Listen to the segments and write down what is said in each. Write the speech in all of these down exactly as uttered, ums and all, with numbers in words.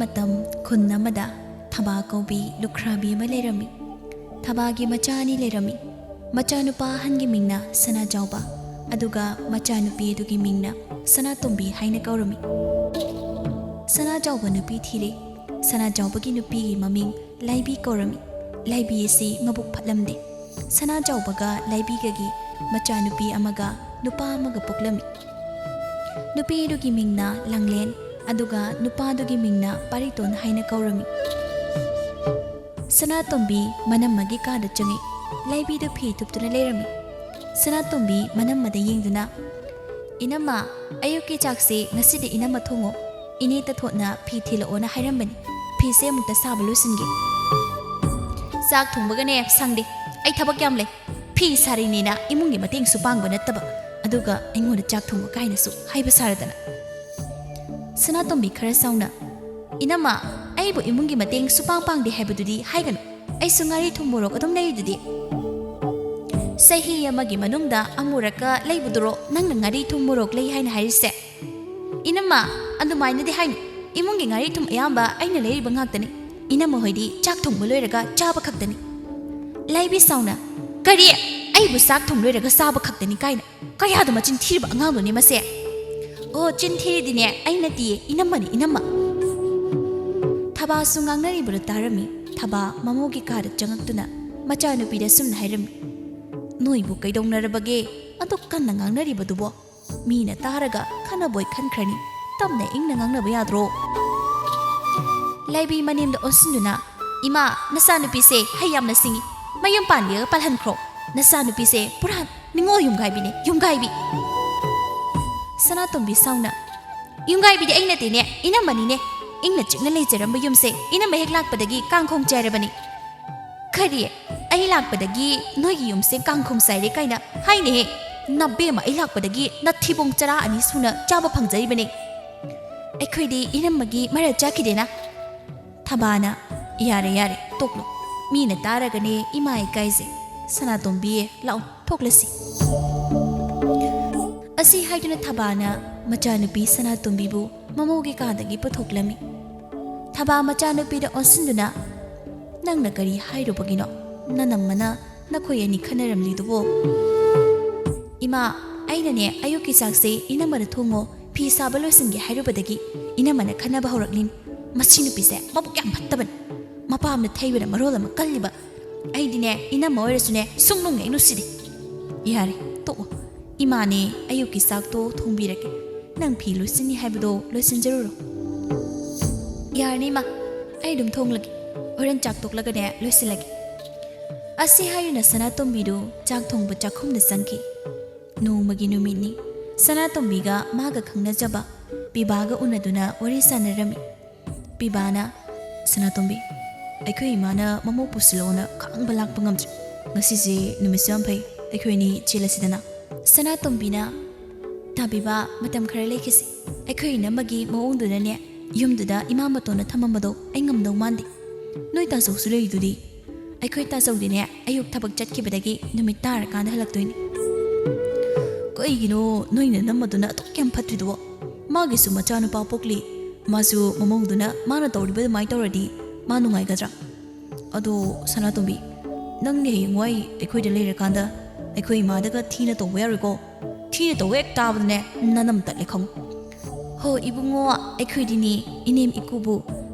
ꯃꯇꯝ ꯈꯨꯟ ꯑꯃꯗ ꯊꯕꯥ ꯀꯧꯕꯤ ꯂꯨꯈ꯭ꯔꯥꯕꯤ ꯑꯃ ꯂꯩꯔꯝꯃꯤ꯫ ꯊꯕꯥꯒꯤ ꯃꯆꯥ ꯑꯅꯤ ꯂꯩꯔꯝꯃꯤ꯫ ꯃꯆꯥꯅꯨꯄꯥ ꯑꯍꯟꯒꯤ ꯃꯤꯡꯅ ꯁꯅꯥꯖꯥꯎꯕ, ꯑꯗꯨꯒ ꯃꯆꯥꯅꯨꯄꯤ ꯑꯗꯨꯒꯤ ꯃꯤꯡꯅ ꯁꯅꯥꯇꯣꯝꯕꯤ ꯍꯥꯏꯅ ꯀꯧꯔꯝꯃꯤ꯫ ꯁꯅꯥꯖꯥꯎꯕ ꯅꯨꯄꯤ ꯊꯤꯔꯦ꯫ ꯁꯅꯥꯖꯥꯎꯕꯒꯤ ꯅꯨꯄꯤꯒꯤ ꯃꯃꯤꯡ ꯂꯥꯏꯕꯤ ꯀꯧꯔꯝꯃꯤ꯫ ꯂꯥꯏꯕꯤ ꯑꯁꯤ ꯃꯕꯨꯛ ꯐꯠꯂꯝꯗꯦ꯫ ꯁꯅꯥꯖꯥꯎꯕꯒ ꯂꯥꯏꯕꯤꯒꯒꯤ ꯃꯆꯥꯅꯨꯄꯤ ꯑꯃꯒ ꯅꯨꯄꯥ ꯑꯃꯒ ꯄꯣꯛꯂꯝꯃꯤ꯫ ꯅꯨꯄꯤꯗꯨꯒꯤ ꯃꯤꯡꯅ ꯂꯥꯡꯂꯦꯟ, ꯑꯗꯨꯒ ꯅꯨꯄꯥꯗꯨꯒꯤ ꯃꯤꯡꯅ ꯄꯥꯔꯤꯇꯣꯟ ꯍꯥꯏꯅ ꯀꯧꯔꯝꯃꯤ꯫ ꯁꯅꯥꯇꯣꯝꯕꯤ ꯃꯅꯝꯃꯒꯤ ꯀꯥꯗ ꯆꯪꯉꯤ꯫ ꯂꯥꯏꯕꯤꯗꯨ ꯐꯤ ꯊꯨꯞꯇꯨꯅ ꯂꯩꯔꯝꯃꯤ꯫ ꯁꯅꯥꯇꯣꯝꯕꯤ ꯃꯅꯝꯃꯗ ꯌꯦꯡꯗꯨꯅ, "ꯏꯅꯝꯃ, ꯑꯌꯨꯛꯀꯤ ꯆꯥꯛꯁꯦ ꯉꯁꯤꯗꯤ ꯏꯅꯝꯃ ꯊꯣꯡꯉꯣ꯫ ꯏꯅꯦ ꯇꯊꯣꯠꯅ ꯐꯤ ꯊꯤꯜꯂꯛꯑꯣꯅ ꯍꯥꯏꯔꯝꯕꯅꯤ꯫ ꯐꯤꯁꯦ ꯑꯃꯨꯛꯇ ꯁꯥꯕ ꯂꯣꯏꯁꯤꯟꯒꯦ꯫ ꯆꯥꯛ ꯊꯣꯡꯕꯒꯅꯦ ꯁꯪꯗꯦ꯫ ꯑꯩ ꯊꯕꯛ ꯌꯥꯝ ꯂꯩ꯫ ꯐꯤ ꯁꯥꯔꯤꯅꯦꯅ ꯏꯃꯨꯡꯒꯤ ꯃꯇꯦꯡꯁꯨ ꯄꯥꯡꯕ ꯅꯠꯇꯕ, ꯑꯗꯨꯒ ꯑꯩꯉꯣꯟꯗ ꯆꯥꯛ ꯊꯣꯡꯉꯨ ꯀꯥꯏꯅꯁꯨ ꯍꯥꯏꯕ ꯁꯥꯔꯗꯅ꯫" ꯁꯅꯥꯇꯣꯝꯕꯤ ꯈꯔ ꯁꯥꯎꯅ, "ꯏꯅꯝꯃ, ꯑꯩꯕꯨ ꯏꯃꯨꯡꯒꯤ ꯃꯇꯦꯡ ꯁꯨꯄꯥꯡ ꯄꯥꯡꯗꯦ ꯍꯥꯏꯕꯗꯨꯗꯤ ꯍꯥꯏꯒꯅꯨ꯫ ꯑꯩꯁꯨ ꯉꯥꯔꯤ ꯊꯨꯝ ꯃꯣꯔꯣꯛ ꯑꯗꯨꯝ ꯂꯩꯔꯤꯗꯨꯗꯤ꯫ ꯆꯍꯤ ꯑꯃꯒꯤ ꯃꯅꯨꯡꯗ ꯑꯃꯨꯔꯛꯀ ꯂꯩꯕꯗꯨꯔꯣ ꯅꯪꯅ ꯉꯥꯔꯤ ꯊꯨꯝ ꯃꯣꯔꯣꯛ ꯂꯩ ꯍꯥꯏꯅ ꯍꯥꯏꯔꯤꯁꯦ?" "ꯏꯅꯝꯃ, ꯑꯗꯨꯃꯥꯏꯅꯗꯤ ꯍꯥꯏꯅꯨ꯫ ꯏꯃꯨꯡꯒꯤ ꯉꯥꯔꯤ ꯊꯨꯝ ꯑꯌꯥꯝꯕ ꯑꯩꯅ ꯂꯩꯔꯤꯕ ꯉꯥꯛꯇꯅꯤ꯫ ꯏꯅꯝꯃ ꯍꯣꯏꯗꯤ ꯆꯥꯛ ꯊꯣꯡꯕ ꯂꯣꯏꯔꯒ ꯆꯥꯕ ꯈꯛꯇꯅꯤ꯫" ꯂꯥꯏꯕꯤ ꯁꯥꯎꯅ, "ꯀꯔꯤ? ꯑꯩꯕꯨ ꯆꯥꯛ ꯊꯣꯡ ꯂꯣꯏꯔꯒ ꯆꯥꯕ ꯈꯛꯇꯅꯤ ꯀꯥꯏꯅ? ꯀꯌꯥꯗ ꯃꯆꯤꯟ ꯊꯤꯔꯤꯕ ꯑꯉꯥꯡꯅꯣꯅꯦ ꯃꯁꯦ?" "ꯑꯣ, ꯆꯤꯟ ꯊꯤꯔꯤꯗꯤꯅꯦ ꯑꯩ ꯅꯠꯇꯤꯌꯦ, ꯏꯅꯝꯃꯅꯤ, ꯏꯅꯝꯃ꯫" ꯊꯕꯥꯁꯨ ꯉꯥꯡꯅꯔꯤꯕꯗꯨ ꯇꯥꯔꯝꯃꯤ꯫ ꯊꯕꯥ ꯃꯃꯧꯒꯤ ꯀꯥꯗ ꯆꯪꯉꯛꯇꯨꯅ ꯃꯆꯥꯅꯨꯄꯤꯗ ꯁꯨꯝꯅ ꯍꯥꯏꯔꯝꯃꯤ, "ꯅꯣꯏꯕꯨ ꯀꯩꯗꯧꯅꯔꯕꯒꯦ? ꯑꯗꯨꯛ ꯀꯟꯅ ꯉꯥꯡꯅꯔꯤꯕꯗꯨꯕꯣ? ꯃꯤꯅ ꯇꯥꯔꯒ ꯈꯟꯅꯕꯣꯏ ꯈꯟꯈ꯭ꯔꯅꯤ꯫ ꯇꯞꯅ ꯏꯪꯅ ꯉꯥꯡꯅꯕ ꯌꯥꯗ꯭ꯔꯣ?" ꯂꯥꯏꯕꯤ ꯃꯅꯦꯝꯗ ꯑꯣꯟꯁꯤꯟꯗꯨꯅ, "ꯏꯃꯥ, ꯅꯆꯥꯅꯨꯄꯤꯁꯦ ꯍꯩ ꯌꯥꯝꯅ ꯁꯤꯡꯉꯤ꯫ ꯃꯌꯨꯝ ꯄꯥꯟꯕꯤꯔꯒ ꯄꯥꯜꯍꯟꯈ꯭ꯔꯣ꯫ ꯅꯆꯥꯅꯨꯄꯤꯁꯦ ꯄꯨꯔꯥ ꯅꯤꯡꯉꯣꯜ ꯌꯨꯝꯒꯥꯏꯕꯤꯅꯦ, ꯌꯨꯝꯒꯥꯏꯕꯤ꯫" ꯁꯅꯥꯇꯣꯝꯕꯤ ꯁꯥꯎꯅ, "ꯌꯨꯝꯒꯥꯏꯕꯤꯗꯤ ꯑꯩ ꯅꯠꯇꯦꯅꯦ, ꯏꯅꯝꯃꯅꯤꯅꯦ꯫ ꯏꯪꯅ ꯆꯤꯛꯅ ꯂꯩꯖꯔꯝꯕ ꯌꯨꯝꯁꯦ ꯏꯅꯝꯃ ꯍꯦꯛ ꯂꯥꯛꯄꯗꯒꯤ ꯀꯥꯡꯈꯣꯡ ꯆꯥꯏꯔꯕꯅꯤ꯫" "ꯀꯔꯤ? ꯑꯩ ꯂꯥꯛꯄꯗꯒꯤ ꯅꯣꯏꯒꯤ ꯌꯨꯝꯁꯦ ꯀꯥꯡꯈꯣꯡ ꯆꯥꯏꯔꯦ ꯀꯥꯏꯅ ꯍꯥꯏꯅꯦꯍꯦ? ꯅꯕꯦꯝꯃ ꯑꯩ ꯂꯥꯛꯄꯗꯒꯤ ꯅꯊꯤꯕꯣꯡ ꯆꯔꯥ ꯑꯅꯤ ꯁꯨꯅ ꯆꯥꯕ ꯐꯪꯖꯔꯤꯕꯅꯦ꯫ ꯑꯩꯈꯣꯏꯗꯤ ꯏꯅꯝꯃꯒꯤ ꯃꯔꯜ ꯆꯥꯈꯤꯗꯦꯅ꯫" ꯊꯕꯥꯅ, "ꯌꯥꯔꯦ, ꯌꯥꯔꯦ, ꯇꯣꯛꯂꯣ꯫ ꯃꯤꯅ ꯇꯥꯔꯒꯅꯦ ꯏꯃꯥ ꯏꯀꯥꯏꯖꯩ꯫ ꯁꯅꯥꯇꯣꯝꯕꯤ, ꯂꯥꯛꯑꯣ, ꯊꯣꯛꯂꯁꯤ꯫" ꯑꯁꯤ ꯍꯥꯏꯗꯨꯅ ꯊꯕꯥꯅ ꯃꯆꯥꯅꯨꯄꯤ ꯁꯅꯥꯇꯣꯝꯕꯤꯕꯨ ꯃꯃꯧꯒꯤ ꯀꯥꯗꯒꯤ ꯄꯨꯊꯣꯛꯂꯝꯃꯤ꯫ ꯊꯕꯥ ꯃꯆꯥꯅꯨꯄꯤꯗ ꯑꯣꯟꯁꯤꯟꯗꯨꯅ, "ꯅꯪꯅ ꯀꯔꯤ ꯍꯥꯏꯔꯨꯕꯒꯤꯅꯣ ꯅꯅꯝꯃꯅ ꯅꯈꯣꯏ ꯑꯅꯤ ꯈꯟꯅꯔꯝꯂꯤꯗꯨꯕꯣ?" "ꯏꯃꯥ, ꯑꯩꯅꯅꯦ ꯑꯌꯨꯛꯀꯤ ꯆꯥꯛꯁꯦ ꯏꯅꯝꯃꯗ ꯊꯣꯡꯉꯣ, ꯐꯤ ꯁꯥꯕ ꯂꯣꯏꯁꯤꯟꯒꯦ ꯍꯥꯏꯔꯨꯕꯗꯒꯤ ꯏꯅꯝꯃꯅ ꯈꯟꯅꯕ ꯍꯧꯔꯛꯂꯤꯅꯤ꯫ ꯃꯁꯤ ꯅꯨꯄꯤꯁꯦ ꯃꯕꯨꯛ ꯌꯥꯝ ꯐꯠꯇꯕꯅꯤ꯫ ꯃꯄꯥꯝꯗ ꯊꯩꯕꯅ ꯃꯔꯣꯜ ꯑꯃ ꯀꯜꯂꯤꯕ꯫ ꯑꯩꯗꯤꯅꯦ ꯏꯅꯝꯃ ꯑꯣꯏꯔꯁꯨꯅꯦ ꯁꯨꯡꯅꯨꯡ ꯍꯦꯛ ꯅꯨꯡꯁꯤꯗꯦ꯫ ꯌꯥꯔꯦ, ꯇꯣꯛꯑꯣ꯫ ꯏꯃꯥꯅꯦ ꯑꯌꯨꯛꯀꯤ ꯆꯥꯛꯇꯣ ꯊꯣꯡꯕꯤꯔꯒꯦ꯫ ꯅꯪ ꯐꯤ ꯂꯣꯏꯁꯤꯟꯅꯤ ꯍꯥꯏꯕꯗꯣ ꯂꯣꯏꯁꯤꯟꯖꯔꯨꯔꯣ꯫" "ꯌꯥꯔꯅꯤ ꯏꯃꯥ, ꯑꯩ ꯑꯗꯨꯝ ꯊꯣꯡꯂꯒꯦ꯫ ꯍꯣꯔꯦꯟ ꯆꯥꯛ ꯇꯣꯛꯂꯒꯅꯦ ꯂꯣꯏꯁꯤꯜꯂꯒꯦ꯫" ꯑꯁꯤ ꯍꯥꯏꯗꯨꯅ ꯁꯅꯥꯇꯣꯝꯕꯤꯗꯨ ꯆꯥꯛ ꯊꯣꯡꯕ ꯆꯥꯛꯈꯨꯝꯗ ꯆꯪꯈꯤ꯫ ꯅꯣꯡꯃꯒꯤ ꯅꯨꯃꯤꯠꯅꯤ꯫ ꯁꯅꯥꯇꯣꯝꯕꯤꯒ ꯃꯥꯒ ꯈꯪꯅꯖꯕ ꯄꯤꯕꯥꯒ ꯎꯅꯗꯨꯅ ꯋꯥꯔꯤ ꯁꯥꯟꯅꯔꯝꯃꯤ꯫ ꯄꯤꯕꯥꯅ, "ꯁꯅꯥꯇꯣꯝꯕꯤ, ꯑꯩꯈꯣꯏ ꯏꯃꯥꯅ ꯃꯃꯧ ꯄꯨꯁꯤꯜꯂꯛꯑꯣꯅ ꯈꯥꯡꯕ ꯂꯥꯛꯄ ꯉꯝꯗ꯭ꯔꯦ꯫ ꯉꯁꯤꯁꯦ ꯅꯨꯃꯤꯠꯁꯨ ꯌꯥꯝ ꯐꯩ, ꯑꯩꯈꯣꯏ ꯑꯅꯤ ꯆꯦꯜꯂꯁꯤꯗꯅ꯫" ꯁꯅꯥꯇꯣꯝꯕꯤꯅ, "ꯇꯥꯕꯤꯕ, ꯃꯇꯝ ꯈꯔ ꯂꯩꯈꯤꯁꯤ꯫ ꯑꯩꯈꯣꯏ ꯏꯅꯝꯃꯒꯤ ꯃꯑꯣꯡꯗꯨꯅꯅꯦ ꯌꯨꯝꯗꯨꯗ ꯏꯃꯥ ꯃꯇꯣꯟꯗ ꯊꯝꯃꯝꯕꯗꯣ ꯑꯩ ꯉꯝꯗꯧ ꯃꯥꯟꯗꯦ꯫ ꯅꯣꯏ ꯇꯥꯆꯧꯁꯨ ꯂꯩꯔꯤꯗꯨꯗꯤ꯫" "ꯑꯩꯈꯣꯏ ꯇꯥꯆꯧꯗꯤꯅꯦ ꯑꯌꯨꯛ ꯊꯕꯛ ꯆꯠꯈꯤꯕꯗꯒꯤ ꯅꯨꯃꯤꯠ ꯇꯥꯔꯀꯥꯟꯗ ꯍꯜꯂꯛꯇꯣꯏꯅꯤ꯫" "ꯀꯩꯒꯤꯅꯣ ꯅꯣꯏ ꯅꯅꯝꯃꯗꯨꯅ ꯑꯗꯨꯛ ꯌꯥꯝ ꯐꯠꯇ꯭ꯔꯤꯗꯨꯕꯣ? ꯃꯥꯒꯤꯁꯨ ꯃꯆꯥꯅꯨꯄꯥ ꯄꯣꯛꯂꯤ꯫ ꯃꯥꯁꯨ ꯃꯃꯧꯗꯨꯅ ꯃꯥꯅ ꯇꯧꯔꯤꯕ ꯑꯗꯨꯃꯥꯏꯅ ꯇꯧꯔꯗꯤ ꯃꯥ ꯅꯨꯡꯉꯥꯏꯒꯗ꯭ꯔꯥ? ꯑꯗꯣ ꯁꯅꯥꯇꯣꯝꯕꯤ, ꯅꯪꯅꯦ ꯍꯌꯦꯡꯋꯥꯏ ꯑꯩꯈꯣꯏꯗ ꯂꯩꯔꯀꯥꯟꯗ ꯑꯩꯈꯣꯏ ꯏꯃꯥꯗꯒ ꯊꯤꯅ ꯇꯧꯕ ꯌꯥꯔꯣꯏꯀꯣ꯫ ꯊꯤꯅ ꯇꯧꯕ ꯍꯦꯛ ꯇꯥꯕꯗꯅꯦ ꯅꯅꯝ ꯇꯠꯂꯦ ꯈꯪꯉꯨ꯫" "ꯍꯣ ꯏꯕꯨꯡꯉꯣ, ꯑꯩꯈꯣꯏꯗꯤꯅꯦ ꯏꯅꯦꯝ ꯏꯀꯨꯕꯨ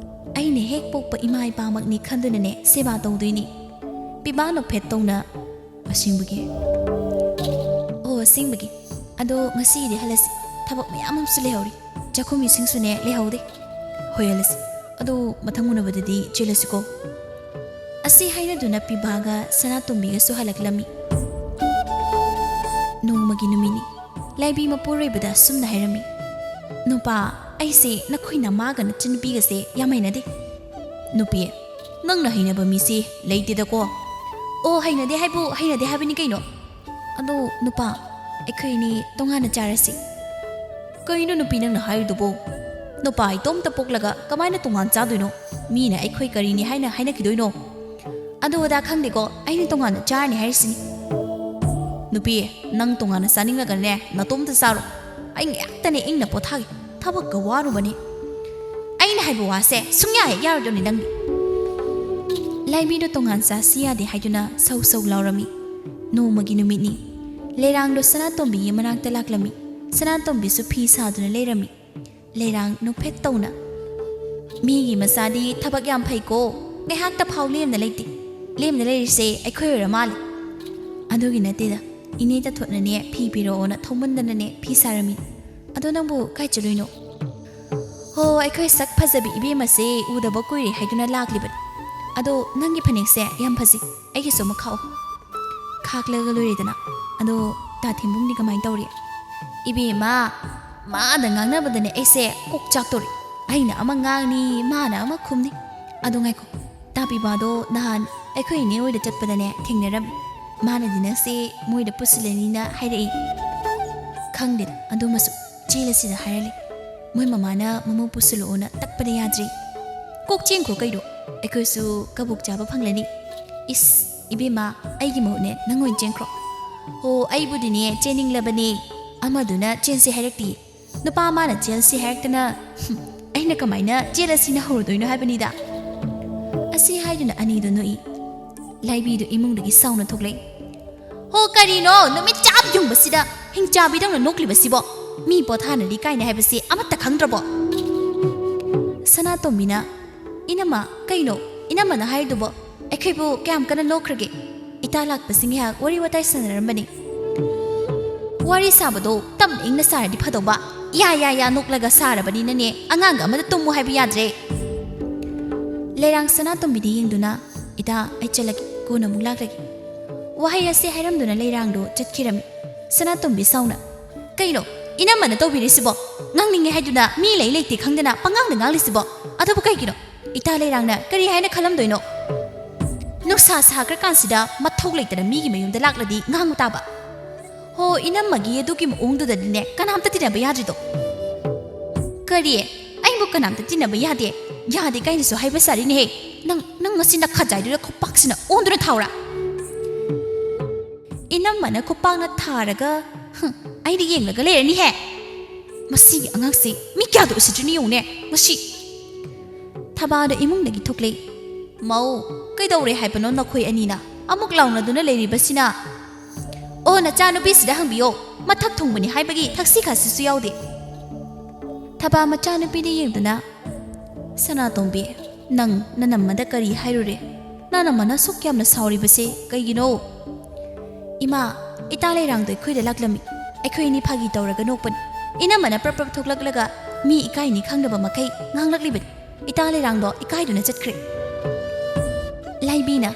ꯑꯩꯅ ꯍꯦꯛ ꯄꯣꯛꯄ ꯏꯃꯥ ꯏꯄꯥꯃꯛꯅꯤ ꯈꯟꯗꯨꯅꯅꯦ ꯁꯦꯕꯥ ꯇꯧꯗꯣꯏꯅꯤ꯫" ꯄꯤꯕꯥ ꯅꯣꯛꯐꯦꯠ ꯇꯧꯅ, "ꯑꯁꯦꯡꯕꯒꯤ?" "ꯑꯣ, ꯑꯁꯦꯡꯕꯒꯤ꯫ ꯑꯗꯣ ꯉꯁꯤꯒꯤꯗꯤ ꯍꯜꯂꯁꯤ꯫ ꯊꯕꯛ ꯃꯌꯥꯝ ꯑꯃꯁꯨ ꯂꯩꯍꯧꯔꯤ꯫ ꯆꯥꯛꯈꯨꯝ ꯏꯁꯤꯡꯁꯨꯅꯦ ꯂꯩꯍꯧꯗꯦ꯫ ꯍꯣꯏ, ꯍꯜꯂꯁꯤ꯫ ꯑꯗꯣ ꯃꯊꯪ ꯎꯅꯕꯗꯗꯤ ꯆꯦꯜꯂꯁꯤꯀꯣ꯫" ꯑꯁꯤ ꯍꯥꯏꯅꯗꯨꯅ ꯄꯤꯕꯥꯒ ꯁꯅꯥꯇꯣꯝꯕꯤꯒꯁꯨ ꯍꯜꯂꯛꯂꯝꯃꯤ꯫ ꯅꯣꯡꯃꯒꯤ ꯅꯨꯃꯤꯠꯅꯤ꯫ ꯂꯥꯏꯕꯤ ꯃꯄꯨꯔꯣꯏꯕꯗ ꯑꯁꯨꯝꯅ ꯍꯥꯏꯔꯝꯃꯤ, "ꯅꯨꯄꯥ, ꯑꯩꯁꯦ ꯅꯈꯣꯏ ꯅꯃꯥꯒ ꯅꯆꯟꯅꯨꯄꯤꯒꯁꯦ ꯌꯥꯝ ꯍꯩꯅꯗꯦ꯫" "ꯅꯨꯄꯤ, ꯅꯪꯅ ꯍꯩꯅꯕ ꯃꯤꯁꯦ ꯂꯩꯇꯦꯗꯀꯣ꯫" "ꯑꯣ, ꯍꯩꯅꯗꯦ ꯍꯥꯏꯕꯨ ꯍꯩꯅꯗꯦ ꯍꯥꯏꯕꯅꯤ ꯀꯩꯅꯣ꯫ ꯑꯗꯣ ꯅꯨꯄꯥ, ꯑꯩꯈꯣꯏ ꯑꯅꯤ ꯇꯣꯉꯥꯟꯅ ꯆꯥꯔꯁꯤ꯫" "ꯀꯩꯅꯣ ꯅꯨꯄꯤ ꯅꯪꯅ ꯍꯥꯏꯔꯤꯗꯨꯕꯣ? ꯅꯨꯄꯥ ꯏꯇꯣꯝꯇ ꯄꯣꯛꯂꯒ ꯀꯃꯥꯏꯅ ꯇꯣꯉꯥꯟ ꯆꯥꯗꯣꯏꯅꯣ? ꯃꯤꯅ ꯑꯩꯈꯣꯏ ꯀꯔꯤꯅꯤ ꯍꯥꯏꯅ ꯍꯥꯏꯅꯈꯤꯗꯣꯏꯅꯣ?" "ꯑꯗꯨ ꯑꯗꯥ ꯈꯪꯗꯦꯀꯣ, ꯑꯩꯅ ꯇꯣꯉꯥꯟꯅ ꯆꯥꯔꯅꯤ ꯍꯥꯏꯔꯤꯁꯤꯅꯤ꯫" "ꯅꯨꯄꯤ, ꯅꯪ ꯇꯣꯉꯥꯟꯅ ꯆꯥꯅꯤꯡꯉꯒꯅꯦ ꯅꯇꯣꯝꯇ ꯆꯥꯔꯣ꯫ ꯑꯩ ꯉꯥꯏꯍꯥꯛꯇꯅꯦ ꯏꯪꯅ ꯄꯣꯊꯥꯒꯦ꯫ ꯊꯕꯛꯀ ꯋꯥꯔꯨꯕꯅꯤ꯫ ꯑꯩꯅ ꯍꯥꯏꯕ ꯋꯥꯁꯦ ꯁꯨꯡꯌꯥ ꯍꯦꯛ ꯌꯥꯔꯣꯏꯗꯧꯅꯤ ꯅꯪꯗꯤ꯫ ꯂꯥꯏꯕꯤꯗꯣ ꯇꯣꯉꯥꯟ ꯆꯥꯁꯤ ꯌꯥꯗꯦ ꯍꯥꯏꯗꯨꯅ ꯁꯧ ꯁꯧ ꯂꯥꯎꯔꯝꯃꯤ꯫ ꯅꯣꯡꯃꯒꯤ ꯅꯨꯃꯤꯠꯅꯤ꯫ ꯂꯩꯔꯥꯡꯗꯣ ꯁꯅꯥꯇꯣꯝꯕꯤꯒꯤ ꯃꯅꯥꯛꯇ ꯂꯥꯛꯂꯝꯃꯤ꯫ ꯁꯅꯥꯇꯣꯝꯕꯤꯁꯨ ꯐꯤ ꯁꯥꯗꯨꯅ ꯂꯩꯔꯝꯃꯤ꯫ ꯂꯩꯔꯥꯡ ꯅꯣꯛꯐꯦꯠ ꯇꯧꯅ, "ꯃꯤꯒꯤ ꯃꯆꯥꯗꯤ ꯊꯕꯛ ꯌꯥꯝ ꯐꯩꯀꯣ, ꯉꯥꯏꯍꯥꯛꯇ ꯐꯥꯎ ꯂꯦꯝꯅ ꯂꯩꯇꯦ꯫ ꯂꯦꯝꯅ ꯂꯩꯔꯤꯁꯦ ꯑꯩꯈꯣꯏ ꯑꯣꯏꯔ ꯃꯥꯜꯂꯦ"꯫ "ꯑꯗꯨꯒꯤ ꯅꯠꯇꯦꯗ, ꯏꯅꯦ ꯇꯥꯊꯣꯠꯅꯅꯦ ꯐꯤ ꯄꯤꯔꯛꯑꯣꯅ ꯊꯧꯃꯟꯗꯅꯅꯦ ꯐꯤ ꯁꯥꯔꯝꯃꯤ꯫ ꯑꯗꯣ ꯅꯪꯕꯨ ꯀꯥꯏ ꯆꯠꯂꯨꯏꯅꯣ?" "ꯍꯣ, ꯑꯩꯈꯣꯏ ꯁꯛ ꯐꯖꯕꯤ ꯏꯕꯦꯝꯃꯁꯦ ꯎꯗꯕ ꯀꯨꯏꯔꯦ ꯍꯥꯏꯗꯨꯅ ꯂꯥꯛꯂꯤꯕꯅꯤ꯫ ꯑꯗꯣ ꯅꯪꯒꯤ ꯐꯅꯦꯛꯁꯦ ꯌꯥꯝ ꯐꯖꯩ, ꯑꯩꯒꯤꯁꯨ ꯑꯃ ꯈꯥꯛꯑꯣ"꯫ ꯈꯥꯛꯂꯒ ꯂꯣꯏꯔꯦꯗꯅ꯫ ꯑꯗꯣ ꯇꯥ ꯊꯦꯝꯕꯨꯡꯗꯤ ꯀꯃꯥꯏꯅ ꯇꯧꯔꯤ? "ꯏꯕꯦꯝꯃ, ꯃꯥꯗ ꯉꯥꯡꯅꯕꯗꯅꯦ ꯑꯩꯁꯦ ꯀꯣꯛ ꯆꯥꯛꯇꯧꯔꯤ꯫ ꯑꯩꯅ ꯑꯃ ꯉꯥꯡꯅꯤ, ꯃꯥꯅ ꯑꯃ ꯈꯨꯝꯅꯤ꯫ ꯑꯗꯣ ꯉꯥꯏꯈꯣ, ꯇꯥ ꯄꯤꯕꯥꯗꯣ ꯅꯍꯥꯟ ꯑꯩꯈꯣꯏ ꯏꯅꯦ ꯍꯣꯏꯗ ꯆꯠꯄꯗꯅꯦ ꯊꯦꯡꯅꯔꯝꯃꯤ꯫ ꯃꯥꯅꯗꯤ ꯅꯪꯁꯦ ꯃꯣꯏꯗ ꯄꯨꯁꯤꯜꯂꯅꯤꯅ ꯍꯥꯏꯔꯛꯏ꯫ ꯈꯪꯗꯦꯗ, ꯑꯗꯨꯃꯁꯨ ꯆꯦꯜꯂꯁꯤꯗ ꯍꯥꯏꯔꯂꯦ꯫ ꯃꯣꯏ ꯃꯃꯥꯅ ꯃꯃꯧ ꯄꯨꯁꯤꯜꯂꯛꯑꯣꯅ ꯇꯛꯄꯗ ꯌꯥꯗ꯭ꯔꯤ꯫ ꯀꯣꯛ ꯆꯦꯟꯈ꯭ꯔꯣ ꯀꯩꯅꯣ, ꯑꯩꯈꯣꯏꯁꯨ ꯀꯕꯣꯛ ꯆꯥꯕ ꯐꯪꯂꯅꯤ꯫ ꯏꯁ, ꯏꯕꯦꯝꯃ, ꯑꯩꯒꯤ ꯃꯍꯨꯠꯅꯦ ꯅꯪ ꯑꯣꯏꯅ ꯆꯦꯟꯈ꯭ꯔꯣ꯫ ꯍꯣ, ꯑꯩꯕꯨꯗꯤꯅꯦ ꯆꯦꯟꯅꯤꯡꯂꯕꯅꯦ, ꯑꯃꯗꯨꯅ ꯆꯦꯟꯁꯤ ꯍꯥꯏꯔꯛꯇꯤꯌꯦ꯫ ꯅꯨꯄꯥ ꯑꯃꯅ ꯆꯦꯜꯂꯁꯤ ꯍꯥꯏꯔꯛꯇꯅ, ꯍꯨꯝ, ꯑꯩꯅ ꯀꯃꯥꯏꯅ ꯆꯦꯜꯂꯁꯤꯅ ꯍꯧꯔꯨꯗꯣꯏꯅꯣ ꯍꯥꯏꯕꯅꯤꯗ"꯫ ꯑꯁꯤ ꯍꯥꯏꯗꯨꯅ ꯑꯅꯤꯗꯣ ꯅꯣꯛꯏ꯫ ꯂꯥꯏꯕꯤꯗꯨ ꯏꯃꯨꯡꯗꯒꯤ ꯁꯥꯎꯅ ꯊꯣꯛꯂꯛꯏ꯫ "ꯍꯣ, ꯀꯔꯤꯅꯣ ꯅꯨꯃꯤꯠ ꯆꯞ ꯌꯨꯡꯕꯁꯤꯗ ꯍꯤꯡꯆꯥꯕꯤꯗꯧꯅ ꯅꯣꯛꯂꯤꯕꯁꯤꯕꯣ? ꯃꯤ ꯄꯣꯊꯥꯅꯔꯤ ꯀꯥꯏꯅ ꯍꯥꯏꯕꯁꯤ ꯑꯃꯠꯇ ꯈꯪꯗ꯭ꯔꯕꯣ?" ꯁꯅꯥꯇꯣꯝꯕꯤꯅ, "ꯏꯅꯝꯃ, ꯀꯩꯅꯣ ꯏꯅꯝꯃꯅ ꯍꯥꯏꯔꯤꯗꯨꯕꯣ? ꯑꯩꯈꯣꯏꯕꯨ ꯀꯌꯥꯝ ꯀꯟꯅ ꯅꯣꯛꯈ꯭ꯔꯒꯦ? ꯏꯇꯥ ꯂꯥꯛꯄꯁꯤ ꯉꯥꯏꯍꯥꯛ ꯋꯥꯔꯤ ꯋꯥꯇꯥꯏ ꯁꯥꯟꯅꯔꯝꯕꯅꯤ"꯫ "ꯋꯥꯔꯤ ꯁꯥꯕꯗꯣ ꯇꯞꯅ ꯏꯪꯅ ꯁꯥꯔꯗꯤ ꯐꯗꯧꯕ꯫ ꯌꯥ ꯌꯥ ꯌꯥ ꯅꯣꯛꯂꯒ ꯁꯥꯔꯕꯅꯤꯅꯅꯦ, ꯑꯉꯥꯡꯒ ꯑꯃꯗ ꯇꯨꯝꯃꯨ ꯍꯥꯏꯕ ꯌꯥꯗ꯭ꯔꯦ"꯫ ꯂꯩꯔꯥꯡ ꯁꯅꯥꯇꯣꯝꯕꯤꯗ ꯌꯦꯡꯗꯨꯅ, "ꯏꯇꯥ, ꯑꯩ ꯆꯠꯂꯒꯦ, ꯀꯣꯟꯅ ꯑꯃꯨꯛ ꯂꯥꯛꯂꯒꯦ"꯫ ꯋꯥꯍꯩ ꯑꯁꯤ ꯍꯥꯏꯔꯝꯗꯨꯅ ꯂꯩꯔꯥꯡꯗꯣ ꯆꯠꯈꯤꯔꯝꯃꯤ꯫ ꯁꯅꯥꯇꯣꯝꯕꯤ ꯁꯥꯎꯅ, "ꯀꯩꯅꯣ ꯏꯅꯝꯃꯅ ꯇꯧꯕꯤꯔꯤꯁꯤꯕꯣ? ꯉꯥꯡꯅꯤꯡꯉꯦ ꯍꯥꯏꯗꯨꯅ ꯃꯤ ꯂꯩ ꯂꯩꯇꯦ ꯈꯪꯗꯅ ꯄꯉꯥꯡꯗ ꯉꯥꯡꯂꯤꯁꯤꯕꯣ? ꯑꯗꯨꯕꯨ ꯀꯩꯒꯤꯅꯣ? ꯏꯇꯥ ꯂꯩꯔꯥꯡꯅ ꯀꯔꯤ ꯍꯥꯏꯅ ꯈꯜꯂꯝꯗꯣꯏꯅꯣ? ꯅꯨꯡꯁꯥ ꯁꯥꯈ꯭ꯔꯀꯥꯟꯁꯤꯗ ꯃꯊꯧ ꯂꯩꯇꯅ ꯃꯤꯒꯤ ꯃꯌꯨꯝꯗ ꯂꯥꯛꯂꯗꯤ ꯉꯥꯡꯕ ꯇꯥꯕ"꯫ "ꯍꯣ, ꯏꯅꯝꯃꯒꯤ ꯑꯗꯨꯒꯤ ꯃꯑꯣꯡꯗꯨꯗꯗꯤꯅꯦ ꯀꯅꯥꯝꯇ ꯇꯤꯟꯅꯕ ꯌꯥꯗ꯭ꯔꯤꯗꯣ"꯫ "ꯀꯔꯤ? ꯑꯩꯕꯨ ꯀꯅꯥꯝꯇ ꯇꯤꯟꯅꯕ ꯌꯥꯗꯦ? ꯌꯥꯗꯦ ꯀꯥꯏꯅꯁꯨ ꯍꯥꯏꯕ ꯁꯥꯔꯤꯅꯦꯍꯦ꯫ ꯅꯪ, ꯅꯪ ꯉꯁꯤ ꯅꯈꯥꯖꯥꯏꯗꯨꯗ ꯈꯨꯄꯥꯛꯁꯤꯅ ꯑꯣꯟꯗꯨꯅ ꯊꯥꯎꯔꯥ?" "ꯏꯅꯝꯃꯅ ꯈꯨꯄꯥꯛꯅ ꯊꯥꯔꯒ, ꯍꯨꯝ, ꯑꯩꯅ ꯌꯦꯡꯂꯒ ꯂꯩꯔꯅꯤꯍꯦ꯫ ꯃꯁꯤꯒꯤ ꯑꯉꯥꯡꯁꯤ ꯃꯤ ꯀꯌꯥꯗ ꯎꯁꯤꯠꯇ꯭ꯔꯤꯅꯣ ꯌꯦꯡꯉꯨꯅꯦ꯫ ꯃꯁꯤ" ꯊꯕꯥꯗꯣ ꯏꯃꯨꯡꯗꯒꯤ ꯊꯣꯛꯂꯛꯏ꯫ "ꯃꯧ, ꯀꯩꯗꯧꯔꯦ ꯍꯥꯏꯕꯅꯣ ꯅꯈꯣꯏ ꯑꯅꯤꯅ ꯑꯃꯨꯛ ꯂꯥꯎꯅꯗꯨꯅ ꯂꯩꯔꯤꯕꯁꯤꯅ?" "ꯑꯣ, ꯅꯆꯥꯅꯨꯄꯤꯁꯤꯗ ꯍꯪꯕꯤꯌꯣ, ꯃꯊꯛ ꯊꯣꯡꯕꯅꯤ ꯍꯥꯏꯕꯒꯤ ꯊꯛꯁꯤ ꯈꯥꯁꯤꯁꯨ ꯌꯥꯎꯗꯦ꯫" ꯊꯕꯥ ꯃꯆꯥꯅꯨꯄꯤꯗ ꯌꯦꯡꯗꯨꯅ, "ꯁꯅꯥꯇꯣꯝꯕꯤ, ꯅꯪ ꯅꯅꯝꯃꯗ ꯀꯔꯤ ꯍꯥꯏꯔꯨꯔꯦ? ꯅꯅꯝꯃꯅ ꯑꯁꯨꯛ ꯌꯥꯝꯅ ꯁꯥꯎꯔꯤꯕꯁꯦ ꯀꯩꯒꯤꯅꯣ?" "ꯏꯃꯥ, ꯏꯇꯥ ꯂꯩꯔꯥꯡꯗꯣ ꯑꯩꯈꯣꯏꯗ ꯂꯥꯛꯂꯝꯃꯤ꯫ ꯑꯩꯈꯣꯏ ꯑꯅꯤ ꯐꯥꯒꯤ ꯇꯧꯔꯒ ꯅꯣꯛꯄꯅꯤ꯫ ꯏꯅꯝꯃꯅ ꯄ꯭ꯔꯞ ꯄ꯭ꯔꯞ ꯊꯣꯛꯂꯛꯂꯒ ꯃꯤ ꯏꯀꯥꯏꯅꯤ ꯈꯪꯗꯕ ꯃꯈꯩ ꯉꯥꯡꯂꯛꯂꯤꯕꯅꯤ꯫ ꯏꯇꯥ ꯂꯩꯔꯥꯡꯗꯣ ꯏꯀꯥꯏꯗꯨꯅ ꯆꯠꯈ꯭ꯔꯦ꯫" ꯂꯥꯏꯕꯤꯅ,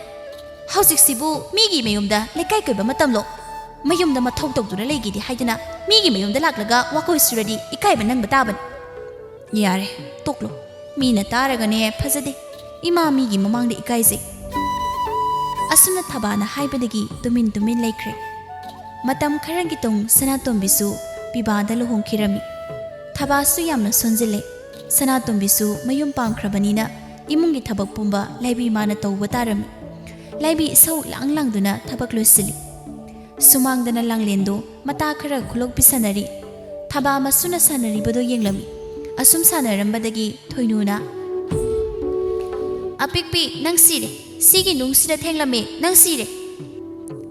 "ꯍꯧꯖꯤꯛꯁꯤꯕꯨ ꯃꯤꯒꯤ ꯃꯌꯨꯝꯗ ꯂꯩꯀꯥꯏ ꯀꯣꯏꯕ ꯃꯇꯝꯂꯣ? ꯃꯌꯨꯝꯗ ꯃꯊꯧ ꯇꯧꯗꯨꯅ ꯂꯩꯒꯦꯗꯤ ꯍꯥꯏꯗꯅ ꯃꯤꯒꯤ ꯃꯌꯨꯝꯗ ꯂꯥꯛꯂꯒ ꯋꯥꯀꯣꯏ ꯁꯨꯔꯗꯤ ꯏꯀꯥꯏꯕ ꯅꯪꯕ ꯇꯥꯕꯅꯤ꯫" "ꯌꯥꯔꯦ, ꯇꯣꯛꯂꯣ꯫ ꯃꯤꯅ ꯇꯥꯔꯒꯅꯦ ꯐꯖꯗꯦ꯫ ꯏꯃꯥ ꯃꯤꯒꯤ ꯃꯃꯥꯡꯗ ꯏꯀꯥꯏꯖꯩ꯫" ꯑꯁꯨꯝꯅ ꯊꯕꯥꯅ ꯍꯥꯏꯕꯗꯒꯤ ꯇꯨꯃꯤꯟ ꯇꯨꯃꯤꯟ ꯂꯩꯈ꯭ꯔꯦ꯫ ꯃꯇꯝ ꯈꯔꯒꯤ ꯇꯨꯡ ꯁꯅꯥꯇꯣꯝꯕꯤꯁꯨ ꯄꯤꯕꯥꯗ ꯂꯨꯍꯣꯡꯈꯤꯔꯝꯃꯤ꯫ ꯊꯕꯥꯁꯨ ꯌꯥꯝꯅ ꯁꯣꯟꯖꯤꯜꯂꯦ꯫ ꯁꯅꯥꯇꯣꯝꯕꯤꯁꯨ ꯃꯌꯨꯝ ꯄꯥꯟꯈ꯭ꯔꯕꯅꯤꯅ ꯏꯃꯨꯡꯒꯤ ꯊꯕꯛ ꯄꯨꯝꯕ ꯂꯥꯏꯕꯤ ꯃꯥꯅ ꯇꯧꯕ ꯇꯥꯔꯝꯃꯤ꯫ ꯂꯥꯏꯕꯤ ꯏꯁꯧ ꯂꯥꯡ ꯂꯥꯡꯗꯨꯅ ꯊꯕꯛ ꯂꯣꯏꯁꯤꯜꯂꯤ꯫ ꯁꯨꯃꯥꯡꯗꯅ ꯂꯥꯡꯂꯦꯟꯗꯣ ꯃꯇꯥ ꯈꯔ ꯈꯨꯂꯣꯛꯄꯤ ꯁꯥꯟꯅꯔꯤ꯫ ꯊꯕꯥ ꯃꯁꯨꯅ ꯁꯥꯟꯅꯔꯤꯕꯗꯣ ꯌꯦꯡꯂꯝꯃꯤ꯫ ꯑꯁꯨꯝ ꯁꯥꯟꯅꯔꯝꯕꯗꯒꯤ ꯊꯣꯏꯅꯨꯅ, "ꯑꯄꯤꯛꯄꯤ, ꯅꯪ ꯁꯤꯔꯦ꯫ ꯁꯤꯒꯤ ꯅꯨꯡꯁꯤꯗ ꯊꯦꯡꯂꯝꯃꯦ, ꯅꯪ ꯁꯤꯔꯦ꯫"